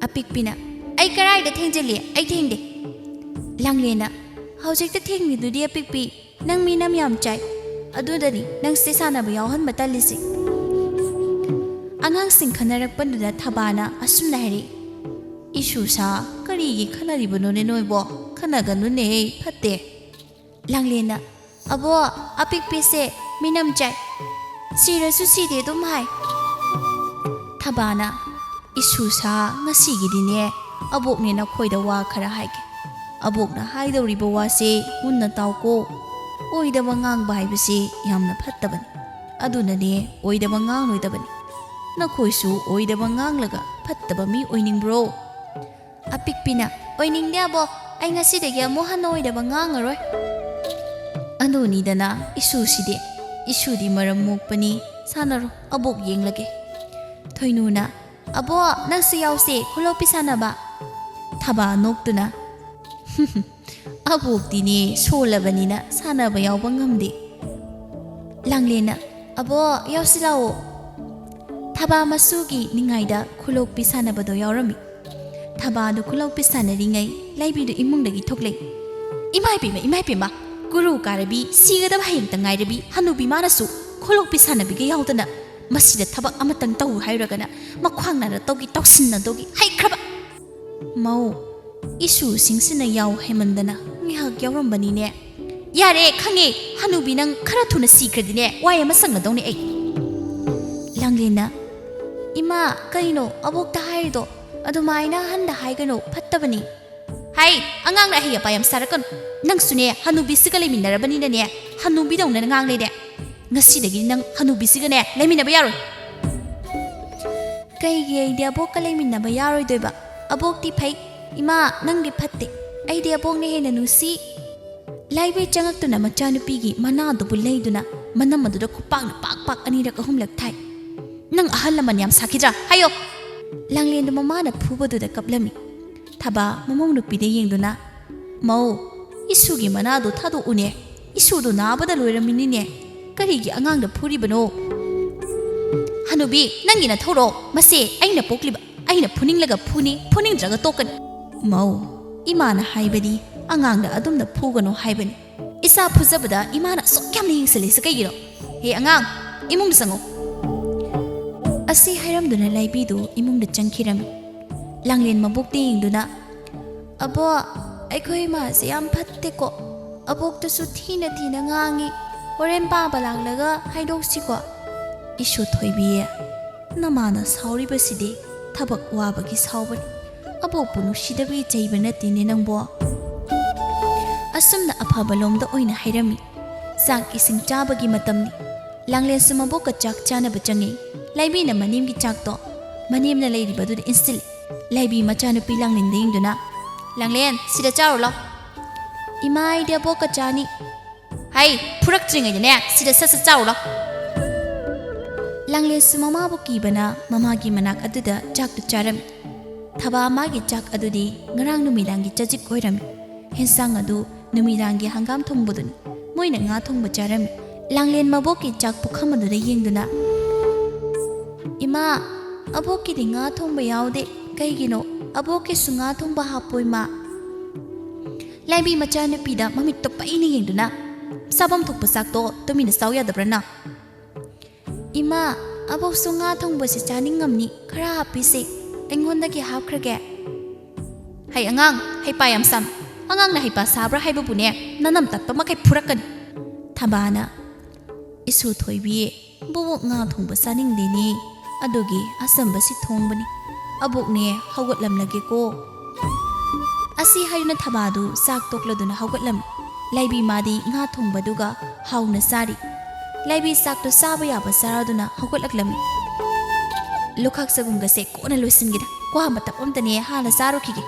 ꯑꯄꯤꯛꯄꯤꯅ, "ꯑꯩ ꯀꯔꯥꯏꯗ ꯊꯦꯡꯖꯤꯜꯂꯤ? ꯑꯩ ꯊꯦꯡꯗꯦ꯫" ꯂꯥꯡꯂꯦꯟꯅ, "ꯍꯧꯖꯤꯛꯇ ꯊꯦꯡꯂꯤꯗꯨꯗꯤ ꯑꯄꯤꯛꯄꯤ, ꯅꯪ ꯃꯤꯅꯝ ꯌꯥꯝ ꯆꯥꯏ꯫ ꯑꯗꯨꯗꯅꯤ ꯅꯪꯁꯦ ꯁꯥꯟꯅꯕ ꯌꯥꯎꯍꯟꯕ ꯇꯜꯂꯤꯁꯦ꯫" ꯑꯉꯥꯡꯁꯤꯡ ꯈꯟꯅꯔꯛꯄꯗꯨꯗ ꯊꯕꯥꯅ ꯑꯁꯨꯝꯅ ꯍꯥꯏꯔꯛꯏ, "ꯏꯁꯨ ꯁꯥ, ꯀꯔꯤꯒꯤ ꯈꯟꯅꯔꯤꯕꯅꯣꯅꯦ ꯅꯣꯏꯕꯣ? ꯈꯟꯅꯒꯅꯨꯅꯦ, ꯐꯠꯇꯦ꯫" ꯂꯥꯡꯂꯦꯟꯅ, "ꯑꯕꯣ, ꯑꯄꯤꯛꯄꯤꯁꯦ ꯃꯤꯅꯝ ꯆꯥꯏ꯫ ꯁꯤꯔꯁꯨ ꯁꯤꯗꯦ ꯑꯗꯨꯝ ꯍꯥꯏ꯫" ꯊꯕꯥꯅ, "ꯏꯁꯨ ꯁꯥ, ꯉꯁꯤꯒꯤꯗꯤꯅꯦ, ꯑꯕꯣꯛꯅꯦ ꯅꯈꯣꯏꯗ ꯋꯥ ꯈꯔ ꯍꯥꯏꯒꯦ꯫ ꯑꯕꯣꯛꯅ ꯍꯥꯏꯗꯧꯔꯤꯕ ꯋꯥꯁꯦ ꯃꯨꯟꯅ ꯇꯥꯎꯀꯣ꯫ ꯑꯣꯏꯗꯕ ꯉꯥꯡꯕ ꯍꯥꯏꯕꯁꯦ ꯌꯥꯝꯅ ꯐꯠꯇꯕꯅꯤ꯫ ꯑꯗꯨꯅꯅꯦ, ꯑꯣꯏꯗꯕ ꯉꯥꯡꯂꯣꯏꯗꯕꯅꯤ꯫ ꯅꯈꯣꯏꯁꯨ ꯑꯣꯏꯗꯕ ꯉꯥꯡꯂꯒ ꯐꯠꯇꯕ ꯃꯤ ꯑꯣꯏꯅꯤꯡꯕ꯭ꯔꯣ?" ꯑꯄꯤꯛꯄꯤꯅ, "ꯑꯣꯏꯅꯤꯡꯗꯦ ꯑꯕꯣꯛ, ꯑꯩ ꯉꯁꯤꯗꯒꯤ ꯑꯃꯨꯛ ꯍꯟꯅ ꯑꯣꯏꯗꯕ ꯉꯥꯡꯉꯔꯣꯏ꯫" ꯑꯗꯨꯅꯤꯗꯅ ꯏꯁꯨꯁꯤꯗꯤ, ꯏꯁꯨꯗꯤ ꯃꯔꯝ ꯃꯣꯛꯄꯅꯤ, ꯁꯥꯟꯅꯔꯣ, ꯑꯕꯣꯛ ꯌꯦꯡꯂꯒꯦ꯫ ꯊꯣꯏꯅꯨꯅ, "ꯑꯕꯣꯛ, ꯅꯪꯁꯨ ꯌꯥꯎꯁꯦ ꯈꯨꯂꯣꯛꯄꯤ ꯁꯥꯟꯅꯕ꯫" ꯊꯕꯥ ꯅꯣꯛꯇꯨꯅ, "ꯑꯕꯣꯛꯇꯤꯅꯦ ꯁꯣꯜꯂꯕꯅꯤꯅ ꯁꯥꯟꯅꯕ ꯌꯥꯎꯕ ꯉꯝꯗꯦ꯫" ꯂꯥꯡꯂꯦꯟꯅ, "ꯑꯕꯣ, ꯌꯥꯎꯁꯤꯜꯂꯛꯑꯣ꯫" ꯊꯕꯥ ꯃꯁꯨꯒꯤ ꯅꯤꯡꯉꯥꯏꯗ ꯈꯨꯂꯣꯛꯄꯤ ꯁꯥꯟꯅꯕꯗꯣ ꯌꯥꯎꯔꯝꯃꯤ꯫ ꯊꯕꯥꯗꯨ ꯈꯨꯂꯣꯛꯄꯤ ꯁꯥꯟꯅꯔꯤꯉꯩ ꯂꯥꯏꯕꯤꯗꯨ ꯏꯃꯨꯡꯗꯒꯤ ꯊꯣꯛꯂꯛꯏ꯫ "ꯏꯃꯥ ꯏꯄꯦꯝꯃ, ꯏꯃꯥ ꯏꯄꯦꯝꯃ, ꯒꯨꯔꯨ ꯀꯥꯔꯕꯤ, ꯁꯤꯒꯗꯕ ꯍꯌꯦꯡꯇ ꯉꯥꯏꯔꯕꯤ ꯍꯅꯨꯕꯤ ꯃꯥꯅꯁꯨ ꯈꯨꯂꯣꯛꯄꯤ ꯁꯥꯟꯅꯕꯤꯒ ꯌꯥꯎꯗꯅ ꯃꯁꯤꯗ ꯊꯕꯛ ꯑꯃꯇꯪ ꯇꯧ ꯍꯥꯏꯔꯒꯅ ꯃꯈ꯭ꯋꯥꯡ ꯅꯥꯔꯛꯇꯧꯒꯤ, ꯇꯧꯁꯤꯟꯅꯗꯧꯒꯤ ꯍꯩꯈ꯭ꯔꯕ!" "ꯃꯧ, ꯏꯁꯨꯁꯤꯡꯁꯤꯅ ꯌꯥꯎ ꯍꯥꯏꯃꯟꯗꯅ ꯉꯥꯏꯍꯥꯛ ꯌꯥꯎꯔꯝꯕꯅꯤꯅꯦ꯫" "ꯌꯥꯔꯦ, ꯈꯪꯉꯦ꯫ ꯍꯅꯨꯕꯤ ꯅꯪ ꯈꯔ ꯊꯨꯅ ꯁꯤꯈ꯭ꯔꯗꯤꯅꯦ ꯋꯥꯏ ꯑꯃ ꯁꯪꯅꯗꯧꯅꯦ ꯑꯩ꯫" ꯂꯥꯡꯂꯦꯟꯅ, "ꯏꯃꯥ, ꯀꯩꯅꯣ ꯑꯕꯣꯛꯇ ꯍꯥꯏꯔꯤꯗꯣ? ꯑꯗꯨꯃꯥꯏꯅ ꯑꯍꯟꯗ ꯍꯥꯏꯒꯅꯨ, ꯐꯠꯇꯕꯅꯤ꯫" "ꯍꯥꯏ, ꯑꯉꯥꯡꯅ ꯑꯍꯩ ꯑꯄꯥ ꯌꯥꯝ ꯁꯥꯔꯛꯀꯅꯨ꯫ ꯅꯪꯁꯨꯅꯦ ꯍꯅꯨꯕꯤꯁꯤꯒ ꯂꯩꯃꯤꯟꯅꯔꯕꯅꯤꯅꯅꯦ ꯍꯅꯨꯕꯤꯗꯧꯅ ꯉꯥꯡꯂꯦꯅꯦ꯫ ꯉꯁꯤꯗꯒꯤ ꯅꯪ ꯍꯅꯨꯕꯤꯁꯤꯒꯅꯦ ꯂꯩꯃꯤꯟꯅꯕ ꯌꯥꯔꯣꯏ꯫" "ꯀꯩꯒꯤ ꯑꯩꯗꯤ ꯑꯕꯣꯛꯀ ꯂꯩꯃꯤꯟꯅꯕ ꯌꯥꯔꯣꯏꯗꯣꯏꯕ? ꯑꯕꯣꯛꯇꯤ ꯐꯩ꯫ ꯏꯃꯥ, ꯅꯪꯗꯤ ꯐꯠꯇꯦ꯫ ꯑꯩꯗꯤ ꯑꯕꯣꯛꯅ ꯍꯦꯟꯅ ꯅꯨꯡꯁꯤ꯫" ꯂꯥꯏꯕꯤ ꯆꯪꯉꯛꯇꯨꯅ ꯃꯆꯥꯅꯨꯄꯤꯒꯤ ꯃꯅꯥꯗꯨꯕꯨ ꯂꯩꯗꯨꯅ ꯃꯅꯝ ꯑꯗꯨꯗ ꯈꯨꯄꯥꯛꯅ ꯄꯥꯛ ꯄꯥꯛ ꯑꯅꯤꯔꯛ ꯑꯍꯨꯝꯂꯛ ꯊꯥꯏ꯫ "ꯅꯪ ꯑꯍꯜ ꯂꯃꯟ ꯌꯥꯝ ꯁꯥꯈꯤꯗ꯭ꯔꯥ? ꯍꯥꯏꯌꯣ!" ꯂꯥꯡꯂꯦꯟꯗꯨ ꯃꯃꯥꯅ ꯐꯨꯕꯗꯨꯗ ꯀꯞꯂꯝꯃꯤ꯫ ꯊꯕꯥ ꯃꯃꯧ ꯅꯨꯄꯤꯗ ꯌꯦꯡꯗꯨꯅ, "ꯃꯧ, ꯏꯁꯨꯒꯤ ꯃꯅꯥꯗꯣ ꯊꯥꯗꯣꯛꯎꯅꯦ꯫ ꯏꯁꯨꯗꯣ ꯅꯥꯕꯗ ꯂꯣꯏꯔꯝꯃꯤꯅꯤꯅꯦ꯫ ꯀꯔꯤꯒꯤ ꯑꯉꯥꯡꯗ ꯐꯨꯔꯤꯕꯅꯣ?" "ꯍꯅꯨꯕꯤ, ꯅꯪꯒꯤ ꯅꯊꯧꯔꯣ? ꯃꯁꯦ ꯑꯩꯅ ꯄꯣꯛꯂꯤꯕ꯫ ꯑꯩꯅ ꯐꯨꯅꯤꯡꯂꯒ ꯐꯨꯅꯤ, ꯐꯨꯅꯤꯡꯗ꯭ꯔꯒ ꯇꯣꯛꯀꯅꯤ꯫" "ꯃꯧ, ꯏꯃꯥꯅ ꯍꯥꯏꯕꯗꯤ ꯑꯉꯥꯡꯗ ꯑꯗꯨꯝꯅ ꯐꯨꯒꯅꯨ ꯍꯥꯏꯕꯅꯤ꯫ ꯏꯆꯥ ꯐꯨꯖꯕꯗ ꯏꯃꯥꯅ ꯑꯁꯨꯛ ꯌꯥꯝꯅ ꯌꯦꯡꯁꯤꯜꯂꯤꯁꯤ ꯀꯩꯒꯤꯅꯣ? ꯍꯦ ꯑꯉꯥꯡ, ꯏꯃꯨꯡꯗ ꯆꯪꯉꯨ꯫" ꯑꯁꯤ ꯍꯥꯏꯔꯝꯗꯨꯅ ꯂꯥꯏꯕꯤꯗꯨ ꯏꯃꯨꯡꯗ ꯆꯪꯈꯤꯔꯝꯃꯤ꯫ ꯂꯥꯡꯂꯦꯟ ꯃꯕꯣꯛꯇ ꯌꯦꯡꯗꯨꯅ, "ꯑꯕꯣ, ꯑꯩꯈꯣꯏ ꯏꯃꯥꯁꯦ ꯌꯥꯝ ꯐꯠꯇꯦꯀꯣ꯫ ꯑꯕꯣꯛꯇꯁꯨ ꯊꯤꯅ ꯊꯤꯅ ꯉꯥꯡꯉꯤ꯫ ꯍꯣꯔꯦꯟ ꯄꯥꯕ ꯂꯥꯛꯂꯒ ꯍꯥꯏꯗꯣꯛꯁꯤꯀꯣ꯫" "ꯏꯁꯨ ꯊꯣꯏꯕꯤ, ꯅꯃꯥꯅ ꯁꯥꯎꯔꯤꯕꯁꯤꯗꯤ ꯊꯕꯛ ꯋꯥꯕꯒꯤ ꯁꯥꯎꯕꯅꯤ꯫ ꯑꯕꯣꯛꯄꯨ ꯅꯨꯡꯁꯤꯗꯕꯒꯤ ꯆꯩꯕ ꯅꯠꯇꯦꯅꯦ ꯅꯪꯕꯣ꯫" ꯑꯁꯨꯝꯅ ꯑꯐꯕ ꯂꯣꯝꯗ ꯑꯣꯏꯅ ꯍꯥꯏꯔꯝꯃꯤ꯫ ꯆꯥꯛ ꯏꯁꯤꯡ ꯆꯥꯕꯒꯤ ꯃꯇꯝꯅꯤ꯫ ꯂꯥꯡꯂꯦꯟꯁꯨ ꯃꯕꯣꯛꯀ ꯆꯥꯛ ꯆꯥꯅꯕ ꯆꯪꯉꯤ꯫ ꯂꯥꯏꯕꯤꯅ ꯃꯅꯦꯝꯒꯤ ꯆꯥꯛꯇꯣ ꯃꯅꯦꯝꯅ ꯂꯩꯔꯤꯕꯗꯨꯗ ꯏꯟꯁꯤꯜꯂꯤ꯫ ꯂꯥꯏꯕꯤ ꯃꯆꯥꯅꯨꯄꯤ ꯂꯥꯡꯂꯦꯟꯗ ꯌꯦꯡꯗꯨꯅ, "ꯂꯥꯡꯂꯦꯟ, ꯁꯤꯗ ꯆꯥꯔꯨ ꯂꯥꯎ꯫" "ꯏꯃꯥ, ꯑꯩꯗꯤ ꯑꯕꯣꯛꯀ ꯆꯥꯅꯤ꯫" "ꯍꯩ, ꯐꯨꯔꯛꯇ꯭ꯔꯤꯉꯩꯗꯅꯦ ꯁꯤꯗ ꯁꯠ ꯁꯠ ꯆꯥꯔꯨ ꯂꯥꯎ꯫" ꯂꯥꯡꯂꯦꯟꯁꯨ ꯃꯃꯥꯕꯨ ꯀꯤꯕꯅ ꯃꯃꯥꯒꯤ ꯃꯅꯥꯛ ꯑꯗꯨꯗ ꯆꯥꯛꯇꯨ ꯆꯥꯔꯝꯃꯤ꯫ ꯊꯕꯥ ꯃꯥꯒꯤ ꯆꯥꯛ ꯑꯗꯨꯗꯤ ꯉꯔꯥꯡ ꯅꯨꯃꯤꯗꯥꯡꯒꯤ ꯆꯖꯤꯛ ꯑꯣꯏꯔꯝꯃꯤ꯫ ꯍꯦꯟꯁꯥꯡ ꯑꯗꯨ ꯅꯨꯃꯤꯗꯥꯡꯒꯤ ꯍꯪꯒꯥꯝ ꯊꯣꯡꯕꯗꯨꯅꯤ꯫ ꯃꯣꯏꯅ ꯉꯥ ꯊꯣꯡꯕ ꯆꯥꯔꯝꯃꯤ꯫ ꯂꯥꯡꯂꯦꯟ ꯃꯕꯣꯛꯀꯤ ꯆꯥꯛ ꯄꯨꯈꯝ ꯑꯗꯨꯗ ꯌꯦꯡꯗꯨꯅ, "ꯏꯃꯥ, ꯑꯕꯣꯛꯀꯤꯗꯤ ꯉꯥ ꯊꯣꯡꯕ ꯌꯥꯎꯗꯦ꯫ ꯀꯩꯒꯤꯅꯣ? ꯑꯕꯣꯛꯀꯤꯁꯨ ꯉꯥ ꯊꯣꯡꯕ ꯍꯥꯞꯄꯣ, ꯏꯃꯥ꯫" ꯂꯥꯏꯕꯤ ꯃꯆꯥꯅꯨꯄꯤꯗ ꯃꯃꯤꯠꯇꯣ ꯄꯩꯅ ꯌꯦꯡꯗꯨꯅ, "ꯆꯥꯐꯝ ꯊꯣꯛꯄ ꯆꯥꯛꯇꯣ ꯇꯨꯃꯤꯟꯅ ꯆꯥꯎ ꯌꯥꯗꯕ꯭ꯔꯥ ꯅꯪ?" "ꯏꯃꯥ, ꯑꯕꯣꯛꯁꯨ ꯉꯥ ꯊꯣꯡꯕꯁꯦ ꯆꯥꯅꯤꯡꯉꯝꯅꯤ, ꯈꯔ ꯍꯥꯞꯄꯤꯁꯦ꯫ ꯑꯩꯉꯣꯟꯗꯒꯤ ꯍꯥꯞꯈ꯭ꯔꯒꯦ꯫" "ꯍꯩ ꯑꯉꯥꯡ, ꯍꯩꯄꯥ ꯌꯥꯝ ꯁꯥꯝ꯫ ꯑꯉꯥꯡꯅ ꯍꯩꯄꯥ ꯁꯥꯕ꯭ꯔꯥ ꯍꯥꯏꯕꯕꯨꯅꯦ, ꯅꯅꯝ ꯇꯠꯄ ꯃꯈꯩ ꯐꯨꯔꯛꯀꯅꯤ꯫" ꯊꯕꯥꯅ, "ꯏꯁꯨ ꯊꯣꯏꯕꯤ, ꯕꯣꯕꯣꯛ ꯉꯥ ꯊꯣꯡꯕ ꯆꯥꯅꯤꯡꯗꯦꯅꯦ, ꯑꯗꯨꯒꯤ ꯑꯆꯝꯕꯁꯤ ꯊꯣꯡꯕꯅꯤ꯫ ꯑꯕꯣꯛꯅꯦ, ꯍꯧꯒꯠꯂꯝꯂꯒꯦꯀꯣ꯫" ꯑꯁꯤ ꯍꯥꯏꯗꯨꯅ ꯊꯕꯥꯗꯨ ꯆꯥꯛ ꯇꯣꯛꯂꯗꯨꯅ ꯍꯧꯒꯠꯂꯝꯃꯤ꯫ ꯂꯥꯏꯕꯤ ꯃꯥꯗꯤ ꯉꯥ ꯊꯣꯡꯕꯗꯨꯒ ꯍꯥꯎꯅ ꯆꯥꯔꯤ꯫ ꯂꯥꯏꯕꯤ ꯆꯥꯛꯇꯨ ꯆꯥꯕ ꯌꯥꯕ ꯆꯥꯔꯗꯨꯅ ꯍꯧꯒꯠꯂꯛꯂꯝꯃꯤ꯫ "ꯂꯨꯈꯥꯛ ꯆꯒꯨꯝꯒꯁꯦ ꯀꯣꯟꯅ ꯂꯣꯏꯁꯤꯟꯒꯦꯗ, ꯀ꯭ꯋꯥ ꯃꯇꯞ ꯑꯝꯇꯅꯦ ꯍꯥꯟꯅ ꯆꯥꯔꯨꯈꯤꯒꯦ꯫"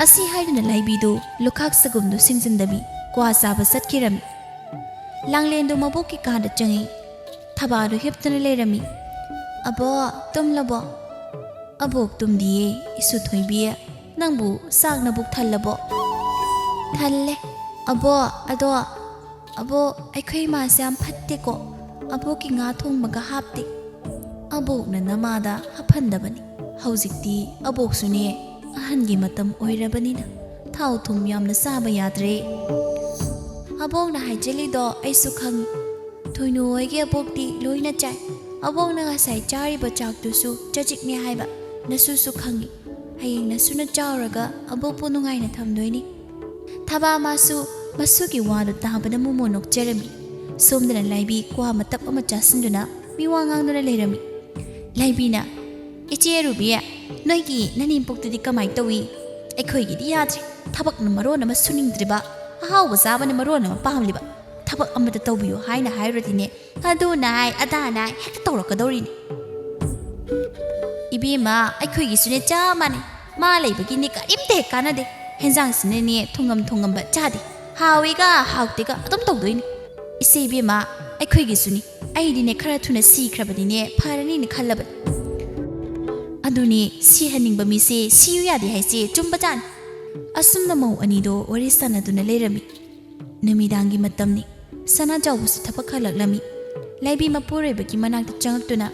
ꯑꯁꯤ ꯍꯥꯏꯗꯨꯅ ꯂꯥꯏꯕꯤꯗꯨ ꯂꯨꯈꯥꯛ ꯆꯒꯨꯝꯗꯨ ꯁꯤꯡꯖꯤꯟꯗꯕꯤ ꯀ꯭ꯋꯥ ꯆꯥꯕ ꯆꯠꯈꯤꯔꯝꯃꯤ꯫ ꯂꯥꯡꯂꯦꯟꯗꯨ ꯃꯕꯣꯛꯀꯤ ꯀꯥꯗ ꯆꯪꯉꯤ꯫ ꯊꯕꯥꯗꯨ ꯍꯤꯞꯇꯨꯅ ꯂꯩꯔꯝꯃꯤ꯫ "ꯑꯕꯣꯛ, ꯇꯨꯝꯂꯕꯣ?" "ꯑꯕꯣꯛ ꯇꯨꯝꯗꯤꯌꯦ, ꯏꯁꯨ ꯊꯣꯏꯕꯤ꯫ ꯅꯪꯕꯨ ꯆꯥꯛ ꯅꯕꯨꯛ ꯊꯜꯂꯕꯣ?" "ꯊꯜꯂꯦ꯫ ꯑꯕꯣꯛ, ꯑꯗꯣ, ꯑꯕꯣꯛ, ꯑꯩꯈꯣꯏ ꯏꯃꯥꯁꯦ ꯌꯥꯝ ꯐꯠꯇꯦꯀꯣ꯫ ꯑꯕꯣꯛꯀꯤ ꯉꯥ ꯊꯣꯡꯕꯒ ꯍꯥꯞꯇꯦ꯫" "ꯑꯕꯣꯛꯅ ꯅꯃꯥꯗ ꯍꯥꯞꯍꯟꯗꯕꯅꯤ꯫ ꯍꯧꯖꯤꯛꯇꯤ ꯑꯕꯣꯛꯁꯨꯅꯦ, ꯑꯍꯟꯒꯤ ꯃꯇꯝ ꯑꯣꯏꯔꯕꯅꯤꯅ ꯊꯥꯎ ꯊꯨꯝ ꯌꯥꯝꯅ ꯆꯥꯕ ꯌꯥꯗ꯭ꯔꯦ꯫" "ꯑꯕꯣꯛꯅ ꯍꯥꯏꯖꯤꯜꯂꯤꯗꯣ ꯑꯩꯁꯨ ꯈꯪꯉꯤ꯫ ꯊꯣꯏꯅꯨ ꯍꯣꯏꯒꯤ ꯑꯕꯣꯛꯇꯤ ꯂꯣꯏꯅ ꯆꯥꯏ꯫ ꯑꯕꯣꯛꯅ ꯉꯁꯥꯏ ꯆꯥꯔꯤꯕ ꯆꯥꯛꯇꯨꯁꯨ ꯆꯖꯤꯛꯅꯦ ꯍꯥꯏꯕ ꯅꯁꯨꯁꯨ ꯈꯪꯉꯤ꯫ ꯍꯌꯦꯡ ꯅꯁꯨꯅ ꯆꯥꯎꯔꯒ ꯑꯕꯣꯛꯄꯨ ꯅꯨꯡꯉꯥꯏꯅ ꯊꯝꯗꯣꯏꯅꯤ꯫" ꯊꯕꯥ ꯃꯥꯁꯨ ꯃꯁꯨꯒꯤ ꯋꯥꯗꯨ ꯇꯥꯕꯗ ꯃꯣꯃꯣ ꯅꯣꯛꯆꯔꯝꯃꯤ꯫ ꯁꯣꯝꯗꯅ ꯂꯥꯏꯕꯤ ꯀ꯭ꯋꯥ ꯃꯇꯞ ꯑꯃ ꯆꯥꯁꯤꯟꯗꯨꯅ ꯃꯤꯋꯥ ꯉꯥꯡꯗꯨꯅ ꯂꯩꯔꯝꯃꯤ꯫ ꯂꯥꯏꯕꯤꯅ, "ꯏꯆꯦ ꯔꯨꯕꯤ, ꯅꯣꯏꯒꯤ ꯅꯅꯦꯝꯄꯣꯛꯇꯨꯗꯤ ꯀꯃꯥꯏ ꯇꯧꯏ? ꯑꯩꯈꯣꯏꯒꯤꯗꯤ ꯌꯥꯗ꯭ꯔꯦ꯫ ꯊꯕꯛꯅ ꯃꯔꯣꯟ ꯑꯃ ꯁꯨꯅꯤꯡꯗ꯭ꯔꯤꯕ, ꯑꯍꯥꯎꯕ ꯆꯥꯕꯅ ꯃꯔꯣꯟ ꯑꯃ ꯄꯥꯝꯂꯤꯕ꯫ ꯊꯕꯛ ꯑꯃꯇ ꯇꯧꯕꯤꯌꯨ ꯍꯥꯏꯅ ꯍꯥꯏꯔꯨꯔꯗꯤꯅꯦ, ꯑꯗꯨ ꯅꯥꯏ, ꯑꯗꯥ ꯅꯥꯏ ꯍꯦꯛꯇ ꯇꯧꯔꯛꯀꯗꯧꯔꯤꯅꯤ꯫" "ꯏꯕꯦꯝꯃ, ꯑꯩꯈꯣꯏꯒꯤꯁꯨꯅꯦ ꯆꯞ ꯃꯥꯟꯅꯩ꯫ ꯃꯥ ꯂꯩꯕꯒꯤꯅꯦ ꯀꯔꯤꯝꯇ ꯍꯦꯛ ꯀꯥꯟꯅꯗꯦ꯫ ꯍꯦꯟꯖꯥꯡꯁꯤꯅꯅꯦ ꯊꯣꯡꯉꯝ ꯊꯣꯡꯉꯝꯕ ꯆꯥꯗꯦ꯫ ꯍꯥꯎꯏꯒ ꯍꯥꯎꯇꯦꯒ ꯑꯗꯨꯝ ꯇꯧꯗꯣꯏꯅꯤ꯫ ꯏꯆꯦ ꯏꯕꯦꯝꯃ, ꯑꯩꯈꯣꯏꯒꯤꯁꯨꯅꯤ꯫ ꯑꯩꯗꯤꯅꯦ ꯈꯔ ꯊꯨꯅ ꯁꯤꯈ꯭ꯔꯕꯗꯤꯅꯦ ꯐꯔꯅꯤꯅ ꯈꯜꯂꯕꯅꯤ꯫" "ꯑꯗꯨꯅꯦ, ꯁꯤꯍꯟꯅꯤꯡꯕ ꯃꯤꯁꯦ ꯁꯤꯌꯨ ꯌꯥꯗꯦ ꯍꯥꯏꯁꯦ ꯆꯨꯝꯕꯖꯥꯠꯅꯤ꯫" ꯑꯁꯨꯝꯅ ꯃꯧ ꯑꯅꯤꯗꯣ ꯋꯥꯔꯤ ꯁꯥꯟꯅꯗꯨꯅ ꯂꯩꯔꯝꯃꯤ꯫ ꯅꯨꯃꯤꯗꯥꯡꯒꯤ ꯃꯇꯝꯅꯤ꯫ ꯁꯅꯥꯖꯥꯎꯕꯁꯨ ꯊꯕꯛ ꯍꯜꯂꯛꯂꯝꯃꯤ꯫ ꯂꯥꯏꯕꯤ ꯃꯄꯨꯔꯣꯏꯕꯒꯤ ꯃꯅꯥꯛꯇ ꯆꯪꯉꯛꯇꯨꯅ,